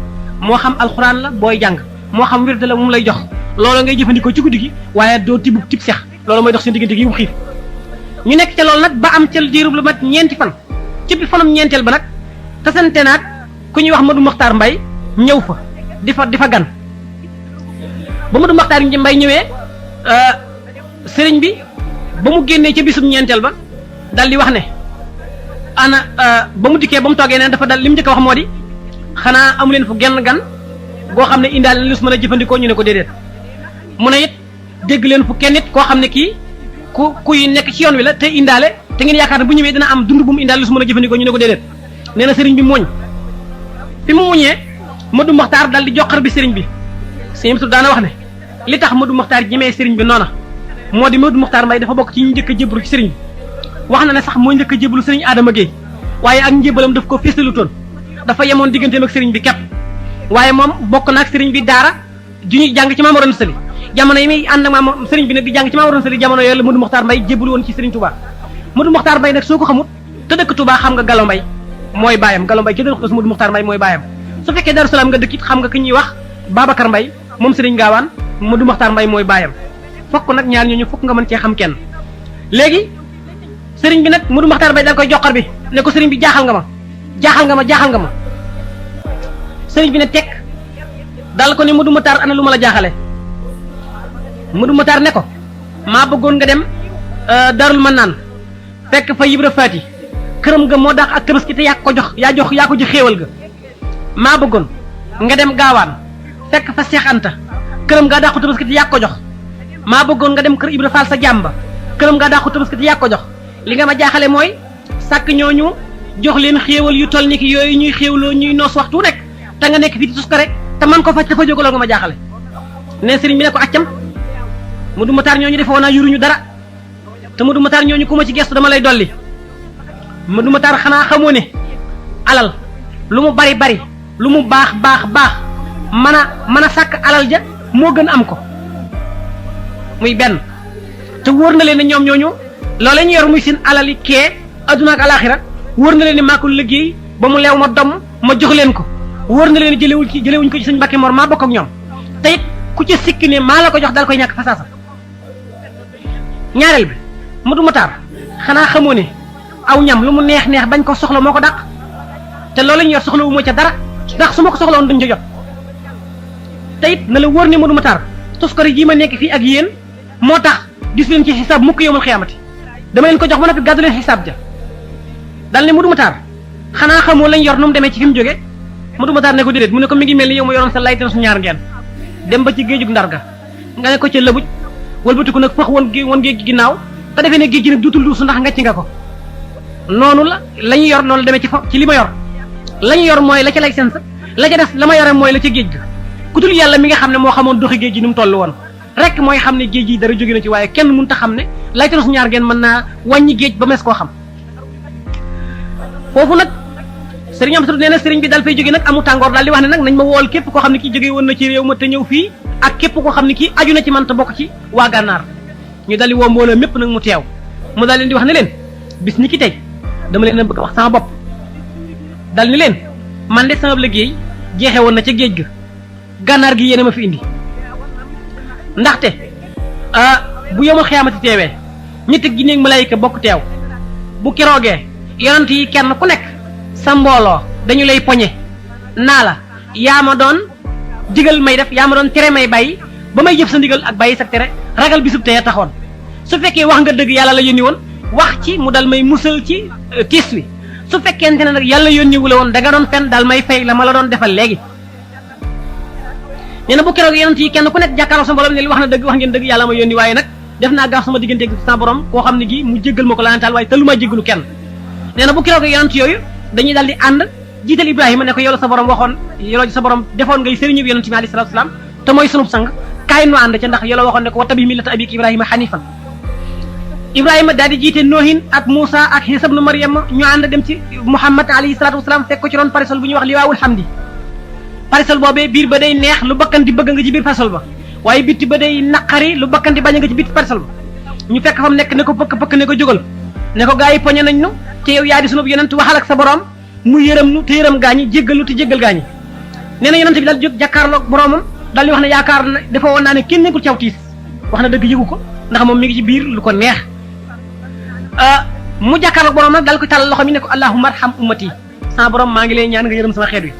moo xam alxuraan la booy jàng moo xam wird la moom lay jox loolu ngay jëfandikoo ci guddi gi waaye doo tib sex loolu mooy dox seen diggante gi yu xiif ñu nekk ca loolu nag ba am ca diirub lu mat ñeenti fan ci bi fanam ñeenteel ba nag tasante naag ku ñuy wax Madou Mokhtar Mbaye ñëw fa di fa gan ba Madou Mokhtar Mbaye ñëwee sëriñ bi ba mu génnee ca bisum ñeenteel ba dal di wax ne ana ba mu dikkee ba mu toogee ne dafa dal li mu njëkk a wax moo di xanaa amu leen fu genn gan goo xam ne indaale na lu su mën a jëfandikoo ñu ne ko déedéet mu ne it dégg leen fu kenn it koo xam ne kii kuy nekk ci yoon wi la te indaale te ngeen yaakaar ne bu ñëwee dina am dund bu mu indaale lu su mën a jëfandikoo ñu ne ko déedéet nee na sëriñ bi mooñ fi mu muñee Madou Mokhtar dal di joxar bi sëriñ bi sëriñ bi daana wax ne li tax Madou Mokhtar jëmee sëriñ bi noona moo di Madou Mokhtar Mbaye dafa bokk ci ñu njëkk a jébbalu ci sëriñ bi wax na ne sax moo njëkk a jébbalu sëriñ Adama Gueye waaye ak njébbalam daf ko féstalutoon dafa yemoon digganteem ak sëriñ bi kepp waaye moom bokk naag sëriñ bi daara ju ñuy jàng ci Maam Mor Anta Sali jamono yi muy ànd ak maam sëriñ bi nag di jàng ci Maam Mor Anta Sali jamono yooyu la Madou Mokhtar Mbaye jébbalu woon ci sëriñ Touba Madou Mokhtar Mbaye nag soo ko xamut te dëkk Touba xam nga Galo Mbaye mooy baayam Galo Mbaye ci dëkk Madou Mokhtar Mbaye mooy baayam su fekkee Darou Salaam nga dëkk it xam nga ki ñuy wax Babacar Mbaye moom sëriñ Gaawaan Madou Mokhtar Mbaye mooy baayam fokk nag ñaar ñooñu fokk nga mën cee xam kenn léegi sëriñ bi nag Modou Makhtar Bay dal koy joxar bi ne ko sëriñ bi jaaxal nga ma sëriñ bi ne tekk dal ko ne Modou Makhtar ana lu ma la jaaxale Modou Makhtar ne ko maa bëggoon nga dem Darul Manaan fekk fa Ibra Faati këram ga moo daax ak Tabaski te yaa ko jox xéewal ga maa bëggoon nga dem Gaawaan fekk fa Seex Anta këram gaa daaxu Tabaski te yaa ko jox maa bëggoon nga dem kër Ibra Fall sa jàmba këram gaa daaxu Tabaski te yaa ko jox li nga ma jaaxale mooy sàkk ñooñu jox leen xéewal yu toll ni ki yooyu ñuy xéewloo ñuy noos waxtu nekk te nga nekk fii di tus ko rek te man ko faj dafa jógaloo nga ma jaaxale ne sëriñ bi ne ko accam Modou Makhtar ñooñu defe woon naa yuruñu dara te Modou Makhtar ñooñu ku ma ci gestu dama lay dolli Modou Makhtar xanaa xamoo ne alal lu mu bari lu mu baax mën a sàkk alal ja moo gën am ko muy benn te wóor na leen ne ñoom ñooñu loola ñu yor muy seen alali kee adduna ak alaxira wóor na leen ne maa ko liggéey ba mu leew ma domm ma jox leen ko wóor na leen jëlewuñ ko ci sëñ Mbàkke Mor maa bokk ak ñoom te it ku ci sikki ne maa la ko jox dal koy ñàkk fasaasa ñaareel bi Modou Makhtar xanaa xamoo ne aw ñam lu mu neex bañ ko soxla moo ko dàq te loolu ñu yor soxla wu ma ca dara ndax su ma ko soxla woon duñ ca jot te it na la wóor ne Modou Makhtar toskari jii ma nekk fii ak yéen moo tax gis leen ci xisaab mukk yowmal xiyaamati dama leen ko jox ba noppi gàddu leen xisaab ja dal ne Modou Makhtar xanaa xamoo lañ yor nu mu demee ci fi mu jóge Modou Makhtar ne ko déedéet mu ne ko mi ngi mel ni yow ma yoroon sa laytan su ñaar ngeen dem ba ci géejug Ndar ga nga ne ko ca lëbuj wëlbatiku nag fax woon géej gi ginnaaw te defee ne géej gi nag duutul duusu ndax ngacc nga ko noonu la ñu yor noonu la demee ci li ma yor la ñu yor mooy la ca lay seen sa la ca des la ma yore mooy la ca géej ga ku dul yàlla mi nga xam ne moo xamoon doxi géej gi ni mu toll woon rek mooy xam ne géej gi dara jóge na ci waaye kenn mënut a xam ne laytan su ñaar ngeen mën naa wàññi géej ba mes koo xam foofu nag sëriñ am nee na sëriñ bi dal fay jóge nag amu tàngoor daal di wax ne nag nañ ma wool képp koo xam ne kii jóge woon na ci réew ma te ñëw fii ak képp koo xam ne kii aju na ci man te bokk ci waa gànnaar ñu dal di woo mbooloo mépp nag mu teew mu daal leen di wax ne leen bis ni ki tey dama leen a bëgg a wax sama bopp dal ni leen man de sama liggéey jeexe woon na ca géej ga gànnaar gi yéen ma fi indi ndaxte bu yomul xiyaamati teewee ñetti gi néeg malaayika bokk teew bu keroogee yonent yi kenn ku nekk sa mbooloo dañu lay poñe naa la yaa ma doon digal may def yaa ma doon tere may bàyyi ba may jëf sa ndigal ak bàyyi sa tere ragal bisub teye taxoon su fekkee wax nga dëgg yàlla la yónni woon wax ci mu dal may musal ci tiis wi su fekkente ne nag yàlla yónni wu la woon da nga doon fen dal may fay la ma la doon defal léegi nee na bu keroog yonent yi kenn ku nekk jàkkaarloo sa mbooloo ne li wax na dëgg wax ngeen dëgg yàlla ma yónni waaye nag def naa gaaf sama diggante sa borom koo xam ne gi mu jéggal ma ko laantaal waaye te lu ma jéggalu kenn nee na bu keroog yonent yooyu dañuy daal di ànd jiital Ibrahima ne ko yow la sa borom waxoon yow sa borom defoon ngay sëriñu yonent bi alayhi salaatu salaam te mooy sunub sang kaay nu ànd ca ndax yow la waxoon ne ko wa tabi millata abika Ibrahima hanifan Ibrahima daal di jiite Noohin ak Moussa ak Iisa ibnu Maryam ñu ànd dem ci Muhammad alayhi salaatu wasalaam fekk ko ci roon parasol bu ñuy wax liwaawul hamdi parasol boobee biir ba day neex lu bakkan di bëgg nga ci biir parasol ba waaye bitti ba day naqari lu bakkan di bañ nga ci biir parasol ba ñu fekk fa mu nekk ne ko pëkk ne ko jógal ne ko gaa yi poñe nañ nu te yow yaa di sunu yonent waxal ak sa borom mu yërëm nu te yërëm gaañi jéggal nu te jéggal gaañi nee na yonent bi daal jóg jàkkaarloog boromam daal di wax ne yaakaar na dafa woon naa ne kenn nekkul ci aw tiis wax na dëgg yëgu ko ndax moom mi ngi ci biir lu ko neex mu jàkkaarloog boromam nag daal ko tàllal loxo mi ne ko allahumma arham ummati sama borom maa ngi lay ñaan nga yërëm sama xeet wi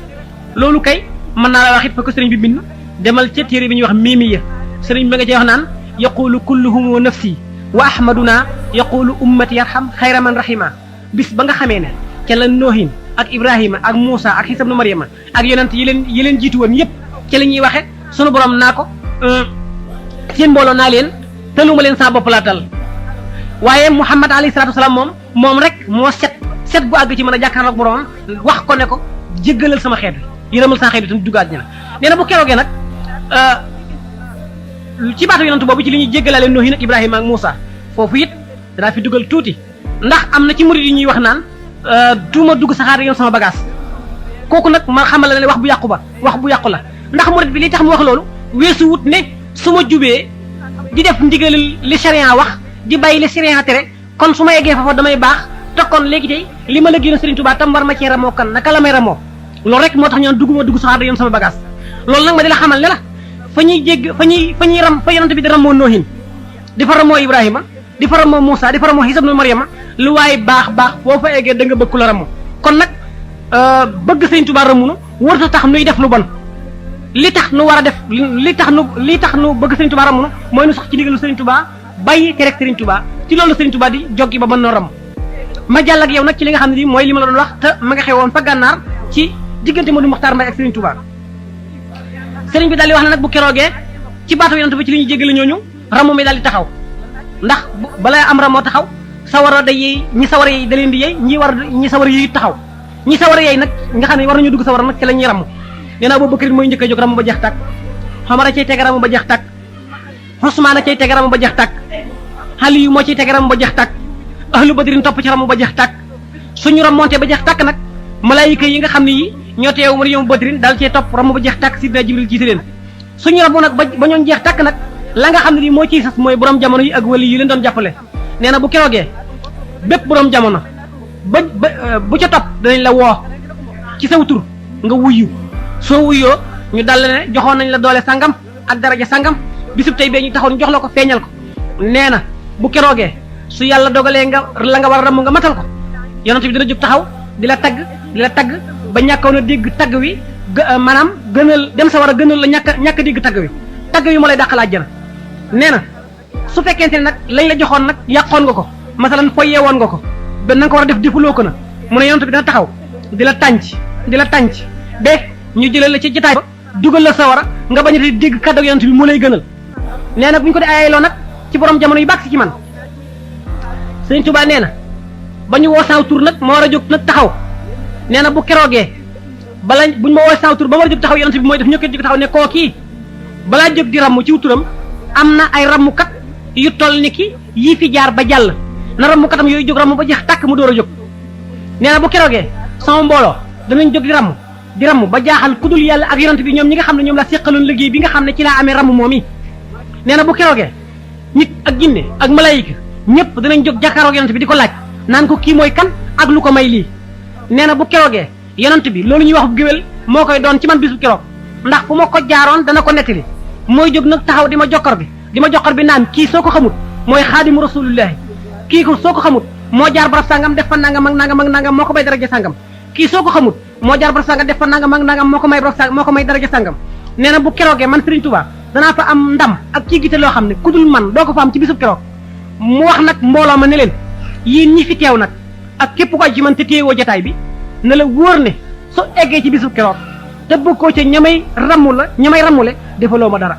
loolu kay mën naa la wax it fa ko sëriñ bi bind demal ca téere bi ñuy wax miimiya sëriñ bi nga cee wax naan yaqulu kulluhum nafsi wa ahmaduna yaqulu ummati yarham xayra man rahima bis ba nga xamee ne ca la Noohin ak Ibrahima ak Moussa ak Iisa ibnu Maryama ak yonent yi leen jiitu woon yëpp ca la ñuy waxe sunu borom naa ko seen mbooloo naa leen tëluma leen saa bopp laa tal waaye Muhammad alayhi salaatu wasalaam moom rek moo set bu àgg ci mën a jàkkaarloog boromam wax ko ne ko jéggalal sama xeet wi yërëmal sama xeet wi tam duggaat ñi la nee na bu keroogee nag ci baatu yonent boobu ci li ñuy jéggalaale Noohin ak Ibrahima ak Moussa foofu it danaa fi dugal tuuti ndax am na ci murid yi ñuy wax naan duuma dugg saxaar yoon sama bagage kooku nag ma xamal la ne wax bu yàqu la ndax murid bi li tax mu wax loolu weesu wut ne su ma jubee di def ndigal li sharia wax di bàyyi li sharia tere kon su ma yeggee foofa damay baax te kon léegi tey li ma la gën a Sëriñ Tuubaa tam war ma cee ramoo kan naka la may ramoo loolu rek moo tax ñu naan dugguma dugg saxaar yoon sama bagage loolu nag ma di la xamal ne la fa ñuy yonent bi di ramoo Noohin di fa ramoo Ibrahima di fa ramoo Moussa di fa ramoo Isa ibnu Maryama lu waaye baax boo fa eggee da nga bëgg ku la ramoo kon nag bëgg sëñ Tuubaa ramunu warta tax nuy def lu bon li tax nu war a def li tax nu bëgg sëñ Tuubaa ramunu mooy nu sax ci ndigalu sëñ Tuubaa bàyyi tere sëñ Tuubaa ci loolu sëñ Tuubaa di joggi ba mën noo ram ma jàll ak yow nag ci li nga xam ne nii mooy li ma la doon wax te ma nga xewoon fa gànnaar ci diggante Modou Mokhtar Mbaye ak sëriñ Tuubaa sëriñ bi daal di wax ne nag bu keroogee ci baatu yonent bi ci li ñu jéggale ñooñu ramu mi daal di taxaw ndax balaa am ramoo taxaw sawara da yey ñi sawara yey da leen di yey ñi sawara yey taxaw ñi sawara yey nag nga xam ne war nañu dugg sawara nag ci la ñuy ramu nee naa Abubakar mooy njëkk a jóg ramu ba jeex tàkk Omar a cay teg ramu ba jeex tàkk Usmaan a cay teg ramu ba jeex tàkk Aliyu moo ciy teg ramu ba jeex tàkk ahlu badrin topp ci ramu ba jeex tàkk suñu ramonte ba jeex tàkk nag malaayika yi nga xam ne yi ñoo teew ma yow badrin daal cee topp ramu ba jeex tàkk sidna Jibril jiite leen suñu ramu nag ba ñoon jeex tàkk nag la nga xam ne nii moo ciy sas mooy borom jamono yi ak wali yi leen doon jàppale nee na bu keroogee bépp borom jamono bu ca topp danañ la woo ci saw tur nga wuyu soo wuyoo ñu dal ne joxoon nañ la doole sangam ak daraja sangam bisub tey bee ñu taxoon jox la ko feeñal ko nee na bu keroogee su yàlla dogalee nga la nga war a ramm nga matal ko yonent bi dina jóg taxaw di la tagg ba ñàkkoon a dégg tagg wi maanaam gënal dem sa war a gënal la ñàkk a dégg tagg wi moo lay dàqal àjjana nee na su fekkente ne nag lañ la joxoon nag yàqoon nga ko masalan foyee woon nga ko ba na nga ko war a def defuloo ko na mu ne yonent bi dina taxaw di la tànc ba ñu jëlee la ci jotaay ba dugal la sawara nga bañ a dégg kàddu ak yonent bi mu lay gënal nee na bu ñu ko di ayayloo nag ci borom jamono yu baax si ci man Sëñ Tuubaa nee na ba ñu woo saw tur nag ma war a jóg nag taxaw nee na bu keroogee bala buñ ma woo saw tur ba war a jóg taxaw yonent bi mooy def ñëkkat jóg taxaw ne koo kii balaa jóg di ramm ci turam am na ay rammukat yu toll ni ki yii fi jaar ba jàll na rammukatam yooyu jóg ramm ba jeex tàkk mu door a jóg nee na bu keroogee sama mbooloo danañ jóg di ramm ba jaaxal ku dul yàlla ak yonent bi ñoom ñi nga xam ne ñoom la séqaloon liggéey bi nga xam ne ci laa amee ramm moom yi nee na bu keroogee nit ak jinne ak malaayika ñëpp danañ jóg jàkkaaroog yonent bi di ko laaj naan ko kii mooy kan ak lu ko may lii nee na bu keroogee yonent bi loolu ñuy wax bu géwél moo koy doon ci man bisu keroog ndax fu ma ko jaaroon dana ko nettali mooy jóg nag taxaw di ma jokkar bi naan kii soo ko xamut mooy xaadimu rasulillahi kii ko soo ko xamut moo jaar barab sangam def fa nangam ak nangam ak nangam moo ko may daraja sangam kii soo ko xamut moo jaar barab sangam def fa nangam ak nangam moo ko may daraja sangam nee na bu keroogee man Serigne Touba danaa fa am ndam ak ci gite loo xam ne ku dul man doo ko fa am ci bisub keroog mu wax nag mbooloo ma ne leen yéen ñi fi teew nag ak képp ko ay ci man te téyewoo jotaay bi ne la wóor ne soo eggee ci bisub keroog te bëgg koo ca ñamay rammule defaloo ma dara